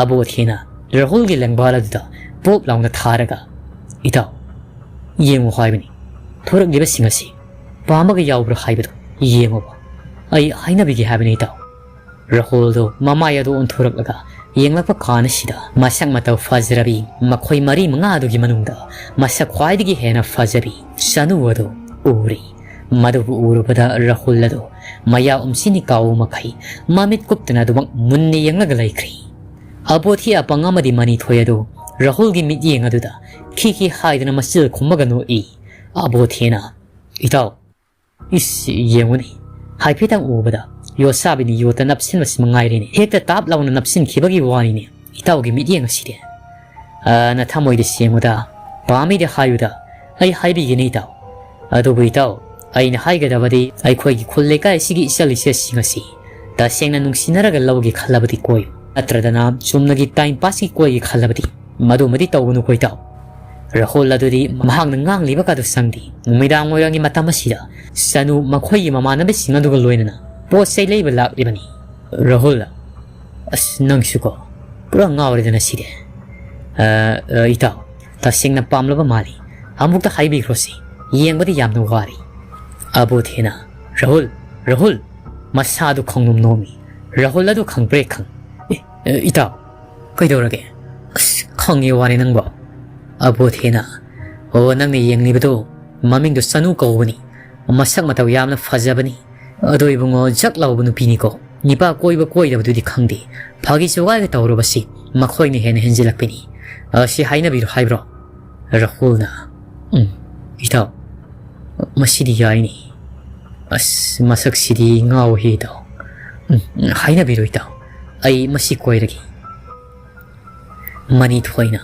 ꯑꯕꯣꯊꯦꯅ ꯔꯥꯍꯨꯜꯒꯤ ꯂꯦꯡꯕꯥꯜ ꯑꯗꯨꯗ ꯄꯣꯞ ꯂꯥꯎꯅ ꯊꯥꯔꯒ, "ꯏꯇꯥꯎ, ꯌꯦꯡꯉꯨ ꯍꯥꯏꯕꯅꯤ, ꯊꯣꯔꯛꯂꯤꯕꯁꯤꯡ ꯑꯁꯤ ꯄꯥꯝꯕꯒ ꯌꯥꯎꯕ꯭ꯔꯥ ꯍꯥꯏꯕꯗꯨ ꯌꯦꯡꯉꯨꯕ꯫ ꯑꯩ ꯍꯥꯏꯅꯕꯤꯒꯦ ꯍꯥꯏꯕꯅꯤ ꯏꯇꯥꯎ꯫" ꯔꯥꯍꯨꯜꯗꯨ ꯃꯃꯥꯏ ꯑꯗꯨ ꯑꯣꯟꯊꯣꯔꯛꯂꯒ ꯌꯦꯡꯂꯛꯄ ꯀꯥꯟ ꯑꯁꯤꯗ, ꯃꯁꯛ ꯃꯇꯧ ꯐꯖꯔꯕꯤ ꯃꯈꯣꯏ ꯃꯔꯤ ꯃꯉꯥ ꯑꯗꯨꯒꯤ ꯃꯅꯨꯡꯗ ꯃꯁꯛ ꯈ꯭ꯋꯥꯏꯗꯒꯤ ꯍꯦꯟꯅ ꯐꯖꯕꯤ ꯁꯅꯨ ꯑꯗꯨ ꯎꯔꯦ꯫ ꯃꯗꯨꯕꯨ ꯎꯔꯨꯕꯗ ꯔꯥꯍꯨꯜ ꯑꯗꯨ ꯃꯌꯥ ꯎꯝꯁꯤꯟꯅꯤ ꯀꯥꯎ ꯃꯈꯩ ꯃꯃꯤꯠ ꯀꯨꯞꯇꯅ ꯑꯗꯨꯃꯛ ꯃꯨꯟꯅ ꯌꯦꯡꯂꯒ ꯂꯩꯈ꯭ꯔꯦ꯫ ꯑꯕꯣꯊꯤ ꯑꯄꯪ ꯑꯃꯗꯤ ꯃꯅꯤꯊꯣꯏ ꯑꯗꯨ ꯔꯥꯍꯨꯜꯒꯤ ꯃꯤꯠꯌꯦꯡ ꯑꯗꯨꯗ ꯈꯤ ꯈꯤ ꯍꯥꯏꯗꯅ ꯃꯆꯤꯜ ꯈꯨꯝꯃꯒ ꯅꯣꯛꯏ꯫ ꯑꯕꯣꯊꯤꯅ, "ꯏꯇꯥꯎ, ꯏꯁ, ꯌꯦꯡꯉꯨꯅꯦ, ꯍꯥꯏꯐꯦꯠꯇꯪ ꯎꯕꯗ ꯌꯣꯠꯁꯥꯕꯤꯅ ꯌꯣꯠꯇ ꯅꯞꯁꯤꯟꯕꯁꯤ ꯃꯉꯥꯏꯔꯦꯅꯦ, ꯍꯦꯛꯇ ꯇꯥꯞ ꯂꯥꯎꯅ ꯅꯞꯁꯤꯟꯈꯤꯕꯒꯤ ꯋꯥꯅꯤꯅꯦ ꯏꯇꯥꯎꯒꯤ ꯃꯤꯠꯌꯦꯡ ꯑꯁꯤꯗꯤ꯫ ꯑ, ꯅꯊꯃꯣꯏꯗ ꯁꯦꯡꯉꯨꯗ, ꯄꯥꯝꯃꯤꯗꯤ ꯍꯥꯏꯌꯨꯗ, ꯑꯩ ꯍꯥꯏꯕꯤꯒꯦꯅꯦ ꯏꯇꯥꯎ꯫ ꯑꯗꯨꯕꯨ ꯏꯇꯥꯎ, ꯑꯩꯅ ꯍꯥꯏꯒꯗꯕꯗꯤ ꯑꯩꯈꯣꯏꯒꯤ ꯈꯨꯜ ꯂꯩꯀꯥꯏ ꯑꯁꯤꯒꯤ ꯏꯆꯜ ꯏꯆꯦꯁꯤꯡ ꯑꯁꯤ ꯇꯁꯦꯡꯅ ꯅꯨꯡꯁꯤꯅꯔꯒ ꯂꯧꯒꯦ ꯈꯜꯂꯕꯗꯤ ꯀꯣꯏꯌꯨ, ꯅꯠꯇ꯭ꯔꯗꯅ ꯆꯨꯝꯅꯒꯤ time passꯀꯤ ꯀꯣꯏꯒꯦ ꯈꯜꯂꯕꯗꯤ ꯃꯗꯨꯃꯗꯤ ꯇꯧꯒꯅꯨꯀꯣ ꯏꯇꯥꯎ꯫" ꯔꯥꯍꯨꯜ ꯑꯗꯨꯗꯤ ꯃꯍꯥꯛꯅ ꯉꯥꯡꯂꯤꯕ ꯀꯥꯗꯨ ꯁꯪꯗꯦ꯫ ꯅꯨꯃꯤꯗꯥꯡ ꯋꯥꯏꯔꯝꯒꯤ ꯃꯇꯝ ꯑꯁꯤꯗ ꯁꯅꯨ ꯃꯈꯣꯏꯒꯤ ꯃꯃꯥꯟꯅꯕꯁꯤꯡ ꯑꯗꯨꯒ ꯂꯣꯏꯅꯅ ꯄꯣꯠ ꯆꯩ ꯂꯩꯕ ꯂꯥꯛꯂꯤꯕꯅꯤ꯫ ꯔꯥꯍꯨꯜ, "ꯑꯁ, ꯅꯪꯁꯨꯀꯣ, ꯄꯨꯔꯥ ꯉꯥꯎꯔꯦꯗꯅ ꯁꯤꯗꯤ꯫ ꯑ, ꯑ, ꯏꯇꯥꯎ, ꯇꯁꯦꯡꯅ ꯄꯥꯝꯂꯕ ꯃꯥꯜꯂꯤ꯫ ꯑꯃꯨꯛꯇ ꯍꯥꯏꯕꯤꯈ꯭ꯔꯣꯁꯤ, ꯌꯦꯡꯕꯗꯤ ꯌꯥꯝꯅ ꯋꯥꯔꯤ꯫" ꯑꯕꯣꯊꯦꯅ, "ꯔꯥꯍꯨꯜ, ꯔꯥꯍꯨꯜ!" ꯃꯁꯥꯗꯨ ꯈꯪꯅꯣꯝ ꯅꯣꯝꯃꯤ꯫ ꯔꯥꯍꯨꯜ ꯑꯗꯨ ꯈꯪꯕ꯭ꯔꯦ ꯈꯪ-, "ꯑꯦ, ꯑꯦ, ꯏꯇꯥꯎ, ꯀꯩꯗꯧꯔꯒꯦ? ꯑꯁ, ꯈꯪꯉꯦ ꯋꯥꯅꯦ ꯅꯪꯕꯣ꯫" ꯑꯕꯣꯊꯦꯅ, "ꯑꯣ, ꯅꯪꯅ ꯌꯦꯡꯂꯤꯕꯗꯣ, ꯃꯃꯤꯡꯗꯣ ꯁꯅꯨ ꯀꯧꯕꯅꯤ꯫ ꯃꯁꯛ ꯃꯇꯧ ꯌꯥꯝꯅ ꯐꯖꯕꯅꯤ꯫ ꯑꯗꯣ ꯏꯕꯨꯡꯉꯣ, ꯖꯛ ꯂꯥꯎꯕ ꯅꯨꯄꯤꯅꯤꯀꯣ꯫ ꯅꯤꯄꯥ ꯀꯣꯏꯕ ꯀꯣꯏꯗꯕꯗꯨꯗꯤ ꯈꯪꯗꯦ꯫ ꯐꯥꯒꯤ ꯖꯣꯒꯥꯏꯒ ꯇꯧꯔꯨꯕꯁꯤ ꯃꯈꯣꯏꯅ ꯍꯦꯟꯅ ꯍꯦꯟꯖꯤꯜꯂꯛꯄꯅꯤ꯫ ꯑ, ꯁꯤ ꯍꯥꯏꯅꯕꯤꯔꯣ ꯍꯥꯏꯕ꯭ꯔꯣ?" ꯔꯥꯍꯨꯜꯅ, "ꯎꯝ, ꯏꯇꯥꯎ, ꯃꯁꯤꯗꯤ ꯌꯥꯏꯅꯤ꯫ ꯑꯁ, ꯃꯁꯛꯁꯤꯗꯤ ꯉꯥꯎꯍꯦ ꯏꯇꯥꯎ꯫ ꯎꯝ, ꯎꯝ, ꯍꯥꯏꯅꯕꯤꯔꯣ ꯏꯇꯥꯎ꯫ ꯑꯩ ꯃꯁꯤ ꯀꯣꯏꯔꯒꯦ꯫" ꯃꯅꯤꯊꯣꯏꯅ,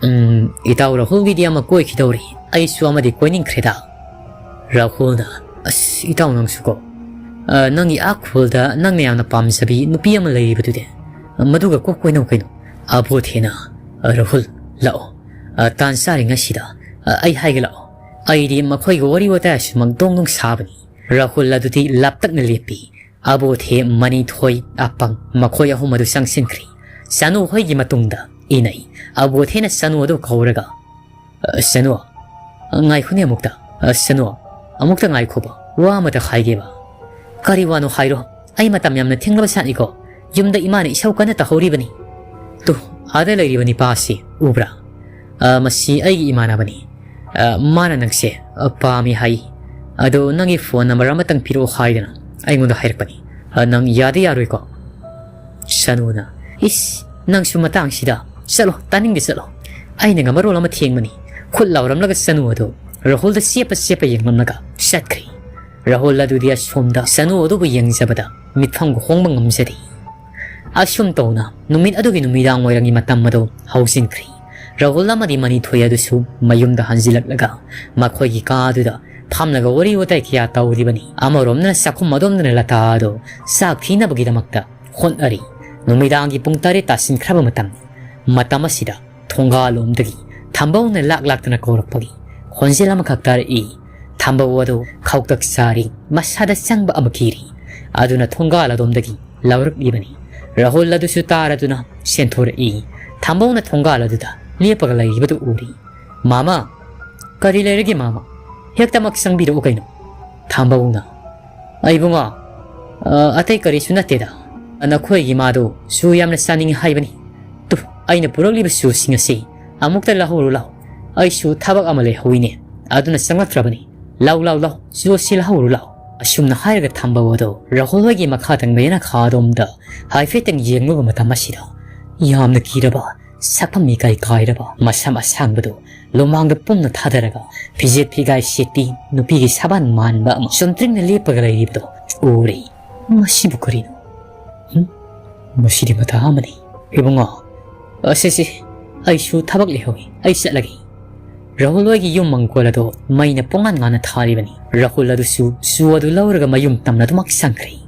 "ꯎꯝ, ꯏꯇꯥꯎ ꯔꯥꯍꯨꯜꯒꯤꯗꯤ ꯑꯃ ꯀꯣꯏꯈꯤꯗꯧꯔꯤ, ꯑꯩꯁꯨ ꯑꯃꯗꯤ ꯀꯣꯏꯅꯤꯡꯈ꯭ꯔꯦꯗ꯫" ꯔꯥꯍꯨꯜꯅ, "ꯑꯁ, ꯏꯇꯥꯎ ꯅꯪꯁꯨꯀꯣ, ꯑ, ꯅꯪꯒꯤ ꯑꯥ ꯈꯨꯜꯗ ꯅꯪꯅ ꯌꯥꯝꯅ ꯄꯥꯝꯖꯕꯤ ꯅꯨꯄꯤ ꯑꯃ ꯂꯩꯔꯤꯕꯗꯨꯗꯤ, ꯃꯗꯨꯒ ꯀꯣꯛ ꯀꯣꯏꯅꯧ ꯀꯩꯅꯣ꯫" ꯑꯕꯣꯊꯦꯅ, "ꯑ, ꯔꯥꯍꯨꯜ, ꯂꯥꯛꯑꯣ, ꯑ, ꯇꯥꯟ ꯆꯥꯔꯤꯉꯩꯁꯤꯗ, ꯑ, ꯑꯩ ꯍꯥꯏꯒꯦ ꯂꯥꯛꯑꯣ, ꯑꯩꯗꯤ ꯃꯈꯣꯏꯒ ꯋꯥꯔꯤ ꯋꯥꯇꯥꯏ ꯑꯁꯨꯃꯛ ꯗꯣꯡ ꯗꯣꯡ ꯁꯥꯕꯅꯤ꯫" ꯔꯥꯍꯨꯜ ꯑꯗꯨꯗꯤ ꯂꯥꯞꯇꯛꯅ ꯂꯦꯞꯄꯤ꯫ ꯑꯕꯣꯊꯦ, ꯃꯅꯤꯊꯣꯏ, ꯑꯄꯪ ꯃꯈꯣꯏ ꯑꯍꯨꯝ ꯑꯗꯨ ꯆꯪꯁꯤꯟꯈ꯭ꯔꯤ꯫ ꯁꯅꯨ ꯍꯣꯏꯒꯤ ꯃꯇꯨꯡꯗ ꯏꯅꯩ꯫ ꯑꯕꯣꯊꯦꯅ ꯁꯅꯨ ꯑꯗꯨ ꯀꯧꯔꯒ, "ꯑ, ꯁꯅꯨ, ꯉꯥꯏꯈꯣꯅꯦ ꯑꯃꯨꯛꯇ꯫ ꯑ, ꯁꯅꯨ, ꯑꯃꯨꯛꯇ ꯉꯥꯏꯈꯣꯕ, ꯋꯥ ꯑꯃꯇ ꯍꯥꯏꯒꯦꯕ꯫" "ꯀꯔꯤ ꯋꯥꯅꯣ ꯍꯥꯏꯔꯣ, ꯑꯩ ꯃꯇꯝ ꯌꯥꯝꯅ ꯊꯦꯡꯂꯕ ꯁꯥꯠꯅꯤꯀꯣ, ꯌꯨꯝꯗ ꯏꯃꯥꯅ ꯏꯁꯧ ꯀꯟꯅ ꯇꯧꯍꯧꯔꯤꯕꯅꯤ꯫ ꯇꯨ, ꯑꯥꯗ ꯂꯩꯔꯤꯕ ꯅꯤꯄꯥ ꯑꯁꯤ ꯎꯕ꯭ꯔꯥ? ꯑ, ꯃꯁꯤ ꯑꯩꯒꯤ ꯏꯃꯥꯟꯅꯕꯅꯤ꯫ ꯑ, ꯃꯥꯅ ꯅꯪꯁꯦ, ꯑ, ꯄꯥꯝꯃꯤ ꯍꯥꯏ꯫ ꯑꯗꯣ ꯅꯪꯒꯤ ꯐꯣꯟ ꯅꯝꯕꯔ ꯑꯃꯇꯪ ꯄꯤꯔꯛꯑꯣ ꯍꯥꯏꯗꯅ ꯑꯩꯉꯣꯟꯗ ꯍꯥꯏꯔꯛꯄꯅꯤ꯫ ꯑ, ꯅꯪ ꯌꯥꯗꯤ ꯌꯥꯔꯣꯏꯀꯣ?" ꯁꯅꯨꯅ, "ꯏꯁ, ꯅꯪꯁꯨ ꯃꯇꯥꯡꯁꯤꯗ, ꯆꯠꯂꯣ, ꯇꯥꯅꯤꯡꯗꯦ, ꯆꯠꯂꯣ꯫" ꯑꯩꯅꯒ ꯃꯔꯣꯜ ꯑꯃ ꯊꯦꯡꯕꯅꯤ꯫ ꯈꯨꯠ ꯂꯥꯎꯔꯝꯂꯒ ꯁꯅꯨ ꯑꯗꯨ ꯔꯥꯍꯨꯜꯗ ꯆꯦꯞꯄ ꯆꯦꯞꯄ ꯌꯦꯡꯂꯝꯂꯒ ꯆꯠꯈ꯭ꯔꯤ꯫ ꯔꯥꯍꯨꯜ ꯑꯗꯨꯗꯤ ꯑꯁꯣꯝꯗ ꯁꯅꯨ ꯑꯗꯨꯕꯨ ꯌꯦꯡꯖꯕꯗ ꯃꯤꯠꯐꯝꯒ ꯍꯣꯡꯕ ꯉꯝꯖꯗꯦ꯫ ꯑꯁꯨꯝ ꯇꯧꯅ ꯅꯨꯃꯤꯠ ꯑꯗꯨꯒꯤ ꯅꯨꯃꯤꯗꯥꯡ ꯋꯥꯏꯔꯝꯒꯤ ꯃꯇꯝ ꯑꯗꯨ ꯍꯧꯖꯤꯟꯈ꯭ꯔꯤ꯫ ꯔꯥꯍꯨꯜ ꯑꯃꯗꯤ ꯃꯅꯤꯊꯣꯏ ꯑꯗꯨꯁꯨ ꯃꯌꯨꯝꯗ ꯍꯟꯖꯤꯜꯂꯛꯂꯒ ꯃꯈꯣꯏꯒꯤ ꯀꯥ ꯑꯗꯨꯗ ꯐꯝꯂꯒ ꯋꯥꯔꯤ ꯋꯥꯇꯥꯏ ꯀꯌꯥ ꯇꯧꯔꯤꯕꯅꯤ꯫ ꯑꯃꯔꯣꯝꯗꯅ ꯆꯥꯛꯈꯨꯝ ꯑꯗꯣꯝꯗꯅ ꯂꯇꯥ ꯑꯗꯨ ꯆꯥꯛ ꯊꯤꯅꯕꯒꯤꯗꯃꯛꯇ ꯍꯣꯠꯅꯔꯤ꯫ ꯅꯨꯃꯤꯗꯥꯡꯒꯤ ꯄꯨꯡ ꯇꯔꯦꯠ ꯇꯥꯁꯤꯟꯈ꯭ꯔꯕ ꯃꯇꯝ, ꯃꯇꯝ ꯑꯁꯤꯗ ꯊꯣꯡꯒꯥꯜꯂꯣꯝꯗꯒꯤ ꯊꯝꯕꯧꯅ ꯂꯥꯛ ꯂꯥꯛꯇꯅ ꯀꯧꯔꯛꯄꯒꯤ ꯈꯣꯟꯖꯦꯜ ꯑꯃꯈꯛ ꯇꯥꯔꯛꯏ꯫ ꯊꯝꯕꯧ ꯑꯗꯨ ꯈꯧꯇꯛ ꯆꯥꯔꯤ, ꯃꯁꯥꯗ ꯆꯪꯕ ꯑꯃ ꯀꯤꯔꯤ꯫ ꯑꯗꯨꯅ ꯊꯣꯡꯒꯥꯜ ꯑꯗꯣꯝꯗꯒꯤ ꯂꯥꯎꯔꯛꯂꯤꯕꯅꯤ꯫ ꯔꯥꯍꯨꯜ ꯑꯗꯨꯁꯨ ꯇꯥꯔꯗꯨꯅ ꯁꯦꯟꯊꯣꯔꯛꯏ꯫ ꯊꯝꯕꯧꯅ ꯊꯣꯡꯒꯥꯜ ꯑꯗꯨꯗ ꯂꯦꯞꯄꯒ ꯂꯩꯔꯤꯕꯗꯨ ꯎꯔꯤ꯫ "ꯃꯥꯃ, ꯀꯔꯤ ꯂꯩꯔꯒꯦ ꯃꯥꯃ? ꯍꯦꯛꯇꯃꯛ ꯆꯪꯕꯤꯔꯛꯎ ꯀꯩꯅꯣ꯫" ꯊꯝꯕꯧꯅ, "ꯑꯩ ꯏꯕꯨꯡꯉꯣ, ꯑ, ꯑꯇꯩ ꯀꯔꯤꯁꯨ ꯅꯠꯇꯦꯗ꯫ ꯅꯈꯣꯏꯒꯤ ꯃꯥꯗꯣ ꯁꯨ ꯌꯥꯝꯅ ꯆꯥꯅꯤꯡꯉꯤ ꯍꯥꯏꯕꯅꯤ꯫ ꯇꯨ, ꯑꯩꯅ ꯄꯨꯔꯛꯂꯤꯕ ꯁꯨꯁꯤꯡ ꯑꯁꯤ ꯑꯃꯨꯛꯇ ꯂꯧꯍꯧꯔꯨ ꯂꯥꯎ꯫ ꯑꯩꯁꯨ ꯊꯕꯛ ꯑꯃ ꯂꯩꯍꯧꯋꯤꯅꯦ, ꯑꯗꯨꯅ ꯆꯪꯂꯛꯇ꯭ꯔꯕꯅꯤ꯫ ꯂꯥꯎ, ꯂꯥꯎ, ꯂꯥꯎ, ꯁꯨ ꯑꯁꯤ ꯂꯧꯍꯧꯔꯨ ꯂꯥꯎ꯫" ꯑꯁꯨꯝꯅ ꯍꯥꯏꯔꯒ ꯊꯝꯕꯧ ꯑꯗꯨ ꯔꯥꯍꯨꯜ ꯍꯣꯏꯒꯤ ꯃꯈꯥ ꯊꯪꯕ ꯌꯦꯅꯈꯥ ꯑꯗꯣꯝꯗ ꯍꯥꯏꯐꯦꯠꯇꯪ ꯌꯦꯡꯂꯨꯕ ꯃꯇꯝ ꯑꯁꯤꯗ, ꯌꯥꯝꯅ ꯀꯤꯔꯕ, ꯁꯛꯐꯝ ꯏꯀꯥꯏ ꯀꯥꯏꯔꯕ, ꯃꯁꯝ ꯑꯁꯥꯡꯕꯗꯨ ꯂꯨꯃꯥꯡꯗ ꯄꯨꯝꯅ ꯊꯥꯗꯔꯒ ꯐꯤꯖꯦꯠ ꯐꯤꯒꯥꯏ ꯁꯦꯠꯄꯤ ꯅꯨꯄꯤꯒꯤ ꯁꯥꯕꯥꯟ ꯃꯥꯟꯕ ꯑꯃ ꯆꯨꯝꯇ꯭ꯔꯤꯡꯅ ꯂꯦꯞꯄꯒ ꯂꯩꯔꯤꯕꯗꯨ ꯎꯔꯦ꯫ "ꯃꯁꯤꯕꯨ ꯀꯔꯤꯅꯣ? ꯍꯨꯝ? ꯃꯁꯤꯗꯤ ꯃꯇꯥ ꯑꯃꯅꯤ꯫" "ꯏꯕꯨꯡꯉꯣ, ꯑꯁꯤꯁꯤ, ꯑꯩꯁꯨ ꯊꯕꯛ ꯂꯩꯍꯧꯏ, ꯑꯩ ꯆꯠꯂꯒꯦ꯫ ꯔꯥꯍꯨꯜ ꯍꯣꯏꯒꯤ ꯌꯨꯝ ꯃꯪꯒꯣꯜ ꯑꯗꯣ ꯃꯩꯅ ꯄꯨꯡꯉꯥꯟ ꯉꯥꯟꯅ ꯊꯥꯔꯤꯕꯅꯤ꯫ ꯔꯥꯍꯨꯜ ꯑꯗꯨꯁꯨ ꯆꯨ ꯑꯗꯨ ꯂꯧꯔꯒ ꯃꯌꯨꯝ ꯇꯝꯅ ꯑꯗꯨꯃꯛ ꯆꯪꯈ꯭ꯔꯦ꯫